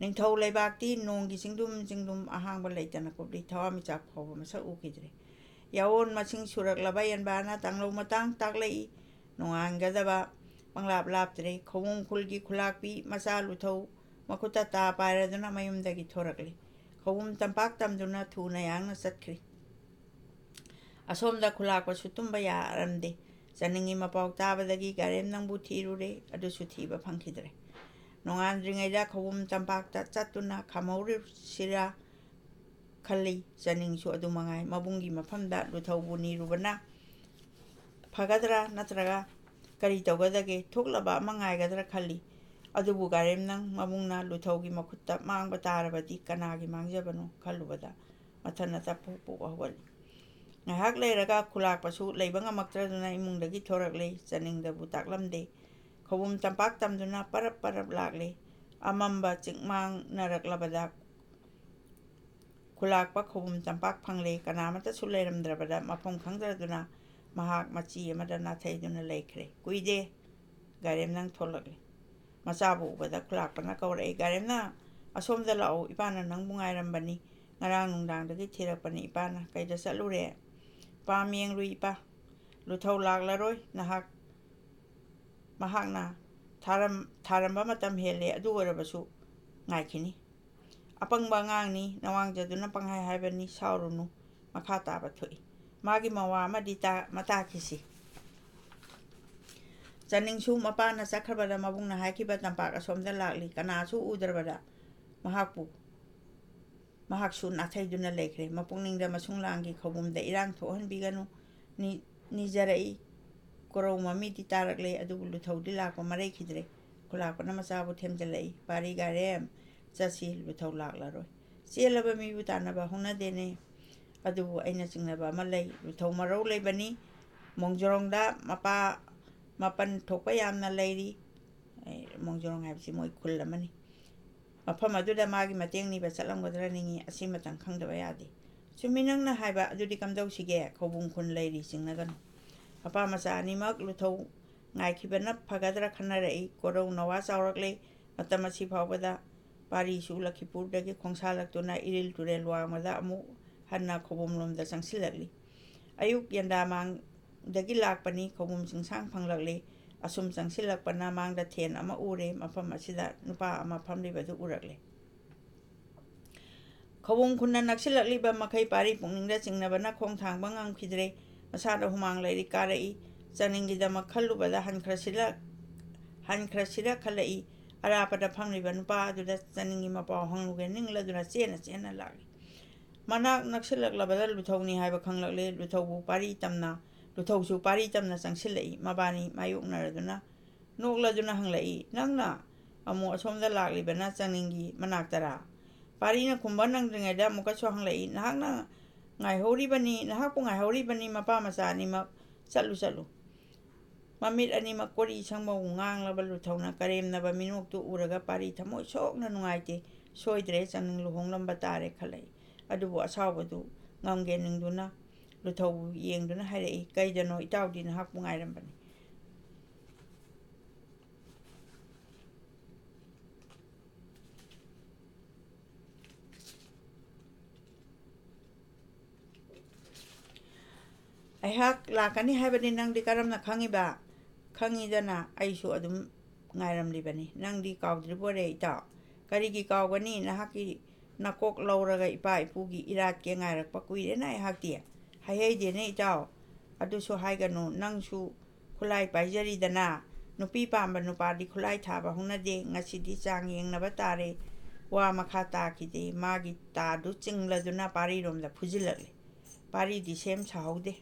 ꯅꯤꯡꯊꯧ ꯂꯩꯕꯥꯛꯇꯤ ꯅꯣꯡꯒꯤ ꯆꯤꯡꯗꯨꯝ ꯆꯤꯡꯗꯨꯝ ꯑꯍꯥꯡꯕ ꯂꯩꯇꯅ ꯀꯨꯞꯂꯤ꯫ ꯊꯋꯥꯟꯃꯤꯆꯥꯛ ꯐꯥꯎꯕ ꯃꯁꯛ ꯎꯈꯤꯗ꯭ꯔꯦ꯫ ꯌꯥꯑꯣꯟ ꯃꯁꯤꯡ ꯁꯨꯔꯛꯂꯕ ꯌꯦꯟꯕꯥꯅ ꯇꯥꯡꯂꯧ ꯃꯇꯥꯡ ꯇꯥꯛꯂꯛꯏ꯫ ꯅꯣꯡꯉꯥꯟꯒꯗꯕ ꯄꯪꯂꯥꯞ ꯂꯥꯞꯇ꯭ꯔꯦ꯫ ꯈꯧꯕꯨꯝ ꯈꯨꯜꯒꯤ ꯈꯨꯂꯥꯛꯄꯤ ꯃꯆꯥ ꯂꯨꯊꯧ ꯃꯈꯨꯠꯇ ꯇꯥ ꯄꯥꯏꯔꯗꯨꯅ ꯃꯌꯨꯝꯗꯒꯤ ꯊꯣꯔꯛꯂꯤ꯫ ꯈꯧꯕꯨꯝ ꯇꯝꯄꯥꯛ ꯇꯝꯗꯨꯅ ꯊꯨꯅ ꯌꯥꯡꯅ ꯆꯠꯈ꯭ꯔꯤ꯫ ꯑꯁꯣꯝꯗ ꯈꯨꯂꯥꯛꯄꯁꯨ ꯇꯨꯝꯕ ꯌꯥꯔꯝꯗꯦ꯫ ꯆꯥꯅꯤꯡꯒꯤ ꯃꯄꯥꯎ ꯇꯥꯕꯗꯒꯤ ꯒꯥꯔꯦꯝ ꯅꯪꯕꯨ ꯊꯤꯔꯨꯔꯦ, ꯑꯗꯨꯁꯨ ꯊꯤꯕ ꯐꯪꯈꯤꯗ꯭ꯔꯦ꯫ ꯅꯣꯡꯉꯥꯟꯗ꯭ꯔꯤꯉꯩꯗ ꯈꯧꯕꯨꯝ ꯇꯝꯄꯥꯛꯇ ꯆꯠꯇꯨꯅ ꯈꯥꯝꯍꯧꯔꯁꯤꯔꯥ, ꯈꯜꯂꯤ꯫ ꯆꯅꯤꯡꯁꯨ ꯑꯗꯨ ꯃꯉꯥꯏ꯫ ꯃꯕꯨꯡꯒꯤ ꯃꯐꯝꯗ ꯂꯨꯊꯧꯕꯨ ꯅꯤꯔꯨꯕꯅ ꯐꯒꯗ꯭ꯔꯥ ꯅꯠꯇ꯭ꯔꯒ ꯀꯔꯤ ꯇꯧꯒꯗꯒꯦ? ꯊꯣꯛꯂꯕ ꯑꯃ ꯉꯥꯏꯒꯗ꯭ꯔꯥ ꯈꯜꯂꯤ꯫ ꯑꯗꯨꯕꯨ ꯒꯥꯔꯦꯝꯅꯪ ꯃꯕꯨꯡꯅ ꯂꯨꯊꯧꯒꯤ ꯃꯈꯨꯠꯇ ꯃꯥꯡꯕ ꯇꯥꯔꯕꯗꯤ ꯀꯅꯥꯒꯤ ꯃꯥꯡꯖꯕꯅꯣ ꯈꯜꯂꯨꯕꯗ ꯃꯊꯟꯇ ꯄꯣꯛ ꯄꯣꯛ ꯍꯧꯒꯠꯂꯤ꯫ ꯉꯥꯏꯍꯥꯛ ꯂꯩꯔꯒ ꯈꯨꯂꯥꯛꯄꯁꯨ ꯂꯩꯕ ꯉꯝꯃꯛꯇ꯭ꯔꯗꯨꯅ ꯏꯃꯨꯡꯗꯒꯤ ꯊꯣꯔꯛꯂꯦ꯫ ꯆꯅꯤꯡꯗꯕꯨ ꯇꯥꯛꯂꯝꯗꯦ꯫ ꯈꯧꯕꯨꯝ ꯇꯝꯄꯥꯛ ꯇꯝꯗꯨꯅ ꯄꯔꯞ ꯄꯔꯞ ꯂꯥꯛꯂꯦ꯫ ꯑꯃꯝꯕ ꯆꯤꯡꯃꯥꯡꯅꯔꯛꯂꯕꯗ ꯈꯨꯂꯥꯛꯄ ꯈꯧꯕꯨꯝ ꯇꯝꯄꯥꯛ ꯐꯪꯂꯦ꯫ ꯀꯅꯥꯃꯠꯇꯁꯨ ꯂꯩꯔꯝꯗ꯭ꯔꯕꯗ ꯃꯐꯝ ꯈꯪꯗ꯭ꯔꯗꯨꯅ ꯃꯍꯥꯛ ꯃꯆꯤ ꯑꯃꯗ ꯅꯥꯊꯩꯗꯨꯅ ꯂꯩꯈ꯭ꯔꯦ꯫ ꯀꯨꯏꯗꯦ, ꯒꯥꯔꯦꯝꯅꯪ ꯊꯣꯛꯂꯛꯂꯦ꯫ ꯃꯆꯥꯕꯨ ꯎꯕꯗ ꯈꯨꯂꯥꯛꯄꯅ ꯀꯧꯔꯛꯏ, "ꯒꯥꯔꯦꯝꯅ, ꯑꯁꯣꯝꯗ ꯂꯥꯛꯑꯣ, ꯏꯄꯥꯅ ꯅꯪꯕꯨ ꯉꯥꯏꯔꯝꯕꯅꯤ꯫ ꯉꯔꯥꯡ ꯅꯨꯡꯗꯥꯡꯗꯒꯤ ꯊꯤꯔꯛꯄꯅꯤ ꯏꯄꯥꯅ꯫ ꯀꯩꯗ ꯆꯠꯂꯨꯔꯦ?" "ꯄꯥꯝ ꯌꯦꯡꯂꯨꯏ ꯏꯄꯥ꯫ ꯂꯨꯊꯧ ꯂꯥꯛꯂꯔꯣꯏ꯫ ꯅꯍꯥꯛ, ꯃꯍꯥꯛꯅ ꯊꯥꯔꯝ-, ꯊꯥꯔꯝꯕ ꯃꯇꯝ ꯍꯦꯜꯂꯦ꯫ ꯑꯗꯨ ꯑꯣꯏꯔꯕꯁꯨ ꯉꯥꯏꯈꯤꯅꯤ꯫ ꯑꯄꯪꯕ ꯑꯉꯥꯡꯅꯤ, ꯅꯋꯥꯡꯖꯗꯨꯅ ꯄꯪꯍꯥꯏ ꯍꯥꯏꯕꯅꯤ, ꯁꯥꯎꯔꯨꯅꯨ꯫ ꯃꯈꯥ ꯇꯥꯕ ꯊꯣꯛꯏ꯫ ꯃꯥꯒꯤ ꯃꯋꯥ ꯑꯃꯗꯤ ꯇꯥ-, ꯃꯇꯥꯈꯤꯁꯤ꯫ ꯆꯅꯤꯡꯁꯨ ꯃꯄꯥꯅ ꯆꯠꯈ꯭ꯔꯕꯗ ꯃꯕꯨꯡꯅ ꯍꯥꯏꯈꯤꯕ ꯇꯝꯄꯥꯛ ꯑꯁꯣꯝꯗ ꯂꯥꯛꯂꯤ꯫ ꯀꯅꯥꯁꯨ ꯎꯗ꯭ꯔꯕꯗ ꯃꯍꯥꯛꯄꯨ, ꯃꯍꯥꯛꯁꯨ ꯅꯥꯊꯩꯗꯨꯅ ꯂꯩꯈ꯭ꯔꯦ꯫ ꯃꯄꯨꯛꯅꯤꯡꯗ ꯃꯁꯨꯡ ꯂꯥꯡꯒꯤ ꯈꯧꯕꯨꯝꯗ ꯏꯔꯥꯡ ꯊꯣꯛꯍꯟꯕꯤꯒꯅꯨ꯫ ꯅꯤ-, ꯅꯤꯖꯔꯛꯏ꯫ ꯀꯣꯔꯧ ꯃꯃꯤꯗꯤ ꯇꯥꯔꯛꯂꯦ, ꯑꯗꯨꯕꯨ ꯂꯨꯊꯧꯗꯤ ꯂꯥꯛꯄ ꯃꯔꯩꯈꯤꯗ꯭ꯔꯦ꯫ ꯈꯨꯂꯥꯛꯄꯅ ꯃꯆꯥꯕꯨ ꯊꯦꯝꯖꯤꯜꯂꯛꯏ, "ꯄꯥꯔꯤ ꯒꯥꯔꯦꯝ, ꯆꯠꯁꯤ, ꯂꯨꯊꯧ ꯂꯥꯛꯂꯔꯣꯏ꯫ ꯆꯦꯜꯂꯕ ꯃꯤꯕꯨ ꯇꯥꯟꯅꯕ ꯍꯧꯅꯗꯦꯅꯦ꯫ ꯑꯗꯨꯕꯨ ꯑꯩꯅ ꯆꯤꯡꯅꯕ ꯑꯃ ꯂꯩ꯫ ꯂꯨꯊꯧ ꯃꯔꯧ ꯂꯩꯕꯅꯤ꯫ ꯃꯣꯡꯖꯣꯔꯣꯡꯗ ꯃꯄꯥ ꯃꯥꯄꯟ ꯊꯣꯛꯄ ꯌꯥꯝꯅ ꯂꯩꯔꯤ"꯫ ꯑꯦ, ꯃꯣꯡꯖꯣꯔꯣꯡ ꯍꯥꯏꯕꯁꯤ ꯃꯣꯏ ꯈꯨꯜ ꯑꯃꯅꯤ꯫ "ꯃꯐꯝ ꯑꯗꯨꯗ ꯃꯥꯒꯤ ꯃꯇꯦꯡ ꯅꯤꯕ ꯆꯠꯂꯝꯒꯗ꯭ꯔꯥ ꯅꯤꯡꯏ꯫ ꯑꯁꯤꯃꯇꯪ ꯈꯪꯗꯕ ꯌꯥꯗꯦ"꯫ "ꯆꯨꯝꯃꯤ ꯅꯪꯅ ꯍꯥꯏꯕ꯫ ꯑꯗꯨꯗꯤ ꯀꯝꯗꯧꯁꯤꯒꯦ? ꯈꯧꯕꯨꯝ ꯈꯨꯟ ꯂꯩꯔꯤ, ꯆꯤꯡꯅꯒꯅꯨ"꯫ ꯃꯄꯥ ꯃꯆꯥ ꯑꯅꯤꯃꯛ ꯂꯨꯊꯧ ꯉꯥꯏꯈꯤꯕꯅ ꯐꯒꯗ꯭ꯔꯥ ꯈꯟꯅꯔꯛꯏ꯫ ꯀꯣꯔꯧ ꯅꯋꯥ ꯆꯥꯎꯔꯛꯂꯦ꯫ ꯃꯇꯝ ꯑꯁꯤ ꯐꯥꯎꯕꯗ ꯄꯥꯔꯤꯁꯨ ꯂꯈꯤꯄꯨꯔꯗꯒꯤ ꯈꯣꯡꯁꯥꯜꯂꯛꯇꯨꯅ ꯏꯔꯤꯜ ꯇꯨꯔꯦꯜ ꯋꯥꯡꯃꯗ ꯑꯃꯨꯛ ꯍꯟꯅ ꯈꯧꯕꯨꯝꯂꯣꯝꯗ ꯆꯪꯁꯤꯜꯂꯛꯂꯤ꯫ ꯑꯌꯨꯛ ꯌꯦꯟꯗꯥꯃꯥꯡꯗꯒꯤ ꯂꯥꯛꯄꯅꯤ꯫ ꯈꯧꯕꯨꯝ ꯆꯤꯡꯁꯥꯡ ꯐꯪꯂꯛꯂꯤ꯫ ꯑꯁꯨꯝ ꯆꯪꯁꯤꯜꯂꯛꯄꯅ ꯃꯥꯡꯗ ꯊꯦꯟ ꯑꯃ ꯎꯔꯦ꯫ ꯃꯐꯝ ꯑꯁꯤꯗ ꯅꯨꯄꯥ ꯑꯃ ꯐꯝꯂꯤꯕꯗꯨ ꯎꯔꯛꯂꯦ꯫ ꯈꯧꯕꯨꯝ ꯈꯨꯟꯅ ꯅꯛꯁꯤꯜꯂꯛꯂꯤꯕ ꯃꯈꯩ ꯄꯥꯔꯤ ꯄꯨꯛꯅꯤꯡꯗ ꯆꯤꯡꯅꯕꯅ ꯈꯣꯡ ꯊꯥꯡꯕ ꯉꯝꯈꯤꯗ꯭ꯔꯦ꯫ ꯃꯁꯥꯗ ꯍꯨꯃꯥꯡ ꯂꯩꯔꯤ ꯀꯥꯔꯛꯏ꯫ ꯆꯅꯤꯡꯒꯤꯗꯃꯛ ꯈꯜꯂꯨꯕꯗ ꯍꯟꯈ꯭ꯔꯁꯤꯔ, ꯍꯟꯈ꯭ꯔꯁꯤꯔ ꯈꯜꯂꯛꯏ꯫ ꯑꯔꯥꯞꯄꯗ ꯐꯝꯂꯤꯕ ꯅꯨꯄꯥ ꯑꯗꯨꯗ ꯆꯅꯤꯡꯒꯤ ꯃꯄꯥꯎ ꯍꯪꯂꯨꯒꯦ ꯅꯤꯡꯂꯗꯨꯅ ꯆꯦꯟꯅ ꯆꯦꯟꯅ ꯂꯥꯛꯂꯤ꯫ ꯃꯅꯥꯛ ꯅꯛꯁꯤꯜꯂꯛꯂꯕꯗ ꯂꯨꯊꯧꯅꯤ ꯍꯥꯏꯕ ꯈꯪꯂꯛꯂꯦ꯫ ꯂꯨꯊꯧꯕꯨ ꯄꯥꯔꯤ ꯇꯝꯅ, ꯂꯨꯊꯧꯁꯨ ꯄꯥꯔꯤ ꯇꯝꯅ ꯆꯪꯁꯤꯜꯂꯛꯏ꯫ ꯃꯕꯥꯅꯤ ꯃꯥꯌꯣꯛꯅꯔꯗꯨꯅ ꯅꯣꯛꯂꯗꯨꯅ ꯍꯪꯂꯛꯏ, "ꯅꯪꯅ?" ꯑꯃꯨꯛ ꯑꯁꯣꯝꯗ ꯂꯥꯛꯂꯤꯕꯅ ꯆꯥꯡꯅꯤꯡꯒꯤ ꯃꯅꯥꯛꯇꯔꯥ? ꯄꯥꯔꯤꯅ ꯈꯨꯝꯕ ꯅꯪꯗ꯭ꯔꯤꯉꯩꯗ ꯑꯃꯨꯛꯀꯁꯨ ꯍꯪꯂꯛꯏ, "ꯅꯍꯥꯛꯅ ꯉꯥꯏꯍꯧꯔꯤꯕꯅꯤ, ꯅꯍꯥꯛꯄꯨ ꯉꯥꯏꯍꯧꯔꯤꯕꯅꯤ, ꯃꯄꯥ ꯃꯆꯥ ꯑꯅꯤꯃꯛ꯫ ꯆꯠꯂꯨ, ꯆꯠꯂꯨ"꯫ ꯃꯃꯤꯠ ꯑꯅꯤꯃꯛ ꯀꯣꯔꯤ ꯁꯪꯕꯒꯨꯝ ꯉꯥꯡꯂꯕ ꯂꯨꯊꯧꯅ ꯀꯔꯦꯝꯅꯕ ꯃꯤꯅꯣꯛꯇꯨ ꯎꯔꯒ ꯄꯥꯔꯤ ꯊꯃꯣꯏ ꯁꯣꯛꯅ ꯅꯨꯡꯉꯥꯏꯇꯦ꯫ "ꯁꯣꯏꯗ꯭ꯔꯦ, ꯆꯥꯡꯅꯤꯡ ꯂꯨꯍꯣꯡꯂꯝꯕ ꯇꯥꯔꯦ" ꯈꯜꯂꯛꯏ꯫ ꯑꯗꯨꯕꯨ ꯑꯁꯥꯎꯕꯗꯨ ꯉꯝꯒꯦ ꯅꯤꯡꯗꯨꯅ ꯂꯨꯊꯧꯕꯨ ꯌꯦꯡꯗꯨꯅ ꯍꯥꯏꯔꯛꯏ, "ꯀꯩꯗꯅꯣ ꯏꯇꯥꯎꯗꯤ ꯅꯍꯥꯛꯄꯨ ꯉꯥꯏꯔꯝꯕꯅꯤ"꯫ ꯑꯩꯍꯥꯛ ꯂꯥꯛꯀꯅꯤ ꯍꯥꯏꯕꯗꯤ ꯅꯪꯗꯤ ꯀꯔꯝꯅ ꯈꯪꯉꯤꯕ? ꯈꯪꯉꯤꯗꯅ, ꯑꯩꯁꯨ ꯑꯗꯨꯝ ꯉꯥꯏꯔꯝꯂꯤꯕꯅꯤ꯫ ꯅꯪꯗꯤ ꯀꯥꯎꯗ꯭ꯔꯤꯕꯣꯔꯦ, ꯏꯇꯥꯎ? ꯀꯔꯤꯒꯤ ꯀꯥꯎꯒꯅꯤ? ꯅꯍꯥꯛꯀꯤ ꯅꯀꯣꯛ ꯂꯧꯔꯒ ꯏꯄꯥ ꯏꯄꯨꯒꯤ ꯏꯔꯥꯠꯀꯦ ꯉꯥꯏꯔꯛꯄ ꯀꯨꯏꯔꯦꯅ ꯑꯩꯍꯥꯛꯇꯤ꯫ ꯍꯥꯏꯍꯩꯗꯦꯅꯦ, ꯏꯇꯥꯎ꯫ ꯑꯗꯨꯁꯨ ꯍꯥꯏꯒꯅꯨ, ꯅꯪꯁꯨ ꯈꯨꯠꯂꯥꯏ ꯄꯥꯏꯖꯔꯤꯗꯅ꯫ ꯅꯨꯄꯤ ꯄꯥꯝꯕ ꯅꯨꯄꯥꯗꯤ ꯈꯨꯠꯂꯥꯏ ꯊꯥꯕ ꯍꯧꯅꯗꯦ꯫ ꯉꯁꯤꯗꯤ ꯆꯥꯡ ꯌꯦꯡꯅꯕ ꯇꯥꯔꯦ꯫ ꯋꯥ ꯃꯈꯥ ꯇꯥꯈꯤꯗꯦ꯫ ꯃꯥꯒꯤ ꯇꯥꯗꯨ ꯆꯤꯡꯂꯗꯨꯅ ꯄꯥꯔꯤꯔꯣꯝꯗ ꯐꯨꯖꯤꯜꯂꯛꯂꯦ꯫ ꯄꯥꯔꯤꯗꯤ ꯁꯦꯝ ꯁꯥꯍꯧꯗꯦ꯫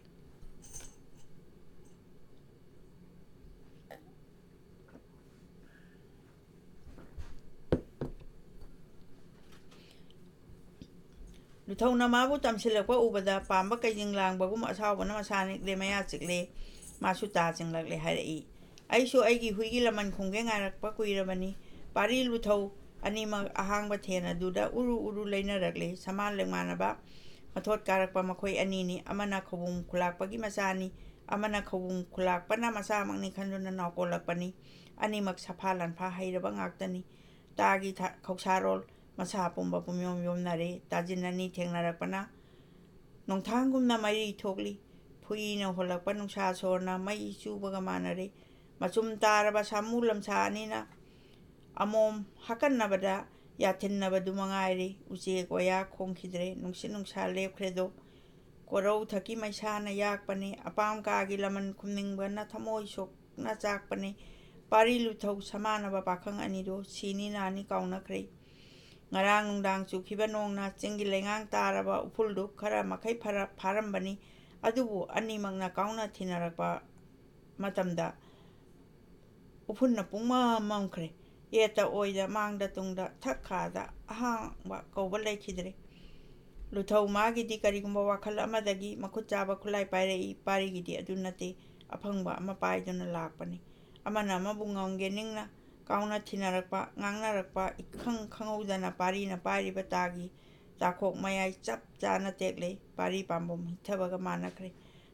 ꯂꯨꯊꯧꯅ ꯃꯥꯕꯨ ꯇꯝꯁꯤꯜꯂꯛꯄ ꯎꯕꯗ ꯄꯥꯝꯕ ꯀꯩꯖꯤꯡ ꯂꯥꯡꯕꯒꯨꯝ ꯑꯁꯥꯎꯕꯅ ꯃꯁꯥ ꯅꯤꯛꯂꯦ, ꯃꯌꯥ ꯆꯤꯛꯂꯦ꯫ ꯃꯥꯁꯨ ꯇꯥ ꯆꯤꯡꯂꯛꯂꯦ ꯍꯥꯏꯔꯛꯏ꯫ ꯑꯩꯁꯨ ꯑꯩꯒꯤ ꯍꯨꯏꯒꯤ ꯂꯃꯟ ꯈꯨꯝꯒꯦ ꯉꯥꯏꯔꯛꯄ ꯀꯨꯏꯔꯕꯅꯤ꯫ ꯄꯥꯔꯤ ꯂꯨꯊꯧ ꯑꯅꯤꯃꯛ ꯑꯍꯥꯡꯕ ꯊꯦꯟ ꯑꯗꯨꯗ ꯎꯔꯨ ꯎꯔꯨ ꯂꯩꯅꯔꯛꯂꯦ꯫ ꯁꯃꯥꯟ ꯂꯦꯡꯃꯥꯟꯅꯕ ꯃꯊꯣꯠ ꯀꯥꯔꯛꯄ ꯃꯈꯣꯏ ꯑꯅꯤꯅꯤ꯫ ꯑꯃꯅ ꯈꯧꯕꯨꯝ ꯈꯨꯂꯥꯛꯄꯒꯤ ꯃꯆꯥꯅꯤ, ꯑꯃꯅ ꯈꯧꯕꯨꯝ ꯈꯨꯂꯥꯛꯄꯅ ꯃꯆꯥꯃꯛꯅꯤ ꯈꯟꯗꯨꯅ ꯅꯥꯎꯀꯣꯜꯂꯛꯄꯅꯤ꯫ ꯑꯅꯤꯃꯛ ꯁꯐꯥ ꯂꯥꯟꯐꯥ ꯍꯩꯔꯕ ꯉꯥꯛꯇꯅꯤ꯫ ꯇꯥꯒꯤ ꯊ-, ꯈꯧꯁꯥꯔꯣꯜ ꯃꯁꯥ ꯄꯨꯝꯕ ꯄꯨꯝꯌꯣꯝ ꯌꯣꯝꯅꯔꯦ꯫ ꯇꯥꯁꯤꯟ ꯑꯅꯤ ꯊꯦꯡꯅꯔꯛꯄꯅ ꯅꯣꯡꯊꯥꯡꯒꯨꯝꯅ ꯃꯩꯔꯤ ꯊꯣꯛꯂꯤ꯫ ꯐꯨꯏꯅ ꯍꯣꯜꯂꯛꯄ ꯅꯨꯡꯁꯥ ꯁꯣꯔꯅ ꯃꯩ ꯆꯨꯕꯒ ꯃꯥꯟꯅꯔꯦ꯫ ꯃꯆꯨꯝ ꯇꯥꯔꯕ ꯁꯥꯃꯨ ꯂꯝꯁꯥ ꯑꯅꯤꯅ ꯑꯃꯣꯝ ꯍꯥꯀꯟꯅꯕꯗ ꯌꯥꯊꯤꯟꯅꯕꯗꯨ ꯃꯉꯥꯏꯔꯦ꯫ ꯎꯆꯦꯛ ꯋꯥꯌꯥ ꯈꯣꯡꯈꯤꯗ꯭ꯔꯦ꯫ ꯅꯨꯡꯁꯤꯠ ꯅꯨꯡꯁꯥ ꯂꯦꯞꯈ꯭ꯔꯦꯗꯣ꯫ ꯀꯣꯔꯧ ꯊꯛꯀꯤ ꯃꯩꯁꯥꯅ ꯌꯥꯛꯄꯅꯤ꯫ ꯑꯄꯥꯝ ꯀꯥꯒꯤ ꯂꯃꯟ ꯈꯨꯝꯅꯤꯡꯕꯅ ꯊꯃꯣꯏ ꯁꯣꯛꯅ ꯆꯥꯛꯄꯅꯤ꯫ ꯄꯥꯔꯤ ꯂꯨꯊꯧ ꯁꯃꯥꯟꯅꯕ ꯄꯥꯈꯪ ꯑꯅꯤꯗꯣ ꯁꯤꯅꯤ ꯅꯥꯅꯤ ꯀꯥꯎꯅꯈ꯭ꯔꯦ꯫ ꯉꯔꯥꯡ ꯅꯨꯡꯗꯥꯡ ꯆꯨꯈꯤꯕ ꯅꯣꯡꯅ ꯆꯤꯡꯒꯤ ꯂꯩꯉꯥꯡ ꯇꯥꯔꯕ ꯎꯐꯨꯜꯗꯨ ꯈꯔ ꯃꯈꯩ ꯐꯔ-, ꯐꯥꯔꯝꯕꯅꯤ꯫ ꯑꯗꯨꯕꯨ ꯑꯅꯤꯃꯛꯅ ꯀꯥꯎꯅ ꯊꯤꯅꯔꯛꯄ ꯃꯇꯝꯗ ꯎꯐꯨꯟꯅ ꯄꯨꯡꯃꯝ ꯃꯝꯈ꯭ꯔꯦ꯫ ꯌꯦꯠꯇ ꯑꯣꯏꯗ, ꯃꯥꯡꯗ ꯇꯨꯡꯗ, ꯊꯛ ꯈꯥꯗ ꯑꯍꯥꯡꯕ ꯀꯧꯕ ꯂꯩꯈꯤꯗ꯭ꯔꯦ꯫ ꯂꯨꯊꯧ ꯃꯥꯒꯤꯗꯤ ꯀꯔꯤꯒꯨꯝꯕ ꯋꯥꯈꯜ ꯑꯃꯗꯒꯤ ꯃꯈꯨꯠ ꯆꯥꯕ ꯈꯨꯠꯂꯥꯏ ꯄꯥꯏꯔꯛꯏ꯫ ꯄꯥꯔꯤꯒꯤꯗꯤ ꯑꯗꯨ ꯅꯠꯇꯦ, ꯑꯐꯪꯕ ꯑꯃ ꯄꯥꯏꯗꯨꯅ ꯂꯥꯛꯄꯅꯤ꯫ ꯑꯃꯅ ꯑꯃꯕꯨ ꯉꯝꯒꯦ ꯅꯤꯡꯅ ꯀꯥꯎꯅ ꯊꯤꯅꯔꯛꯄ, ꯉꯥꯡꯅꯔꯛꯄ, ꯏꯈꯪ ꯈꯪꯍꯧꯗꯅ ꯄꯥꯔꯤꯅ ꯄꯥꯏꯔꯤꯕ ꯇꯥꯒꯤ ꯇꯥꯈꯣꯛ ꯃꯌꯥꯏ ꯆꯞ ꯆꯥꯅ ꯇꯦꯛꯂꯦ꯫ ꯄꯥꯔꯤ ꯄꯥꯝꯕꯣꯝ ꯍꯤꯊꯕꯒ ꯃꯥꯟꯅꯈ꯭ꯔꯦ꯫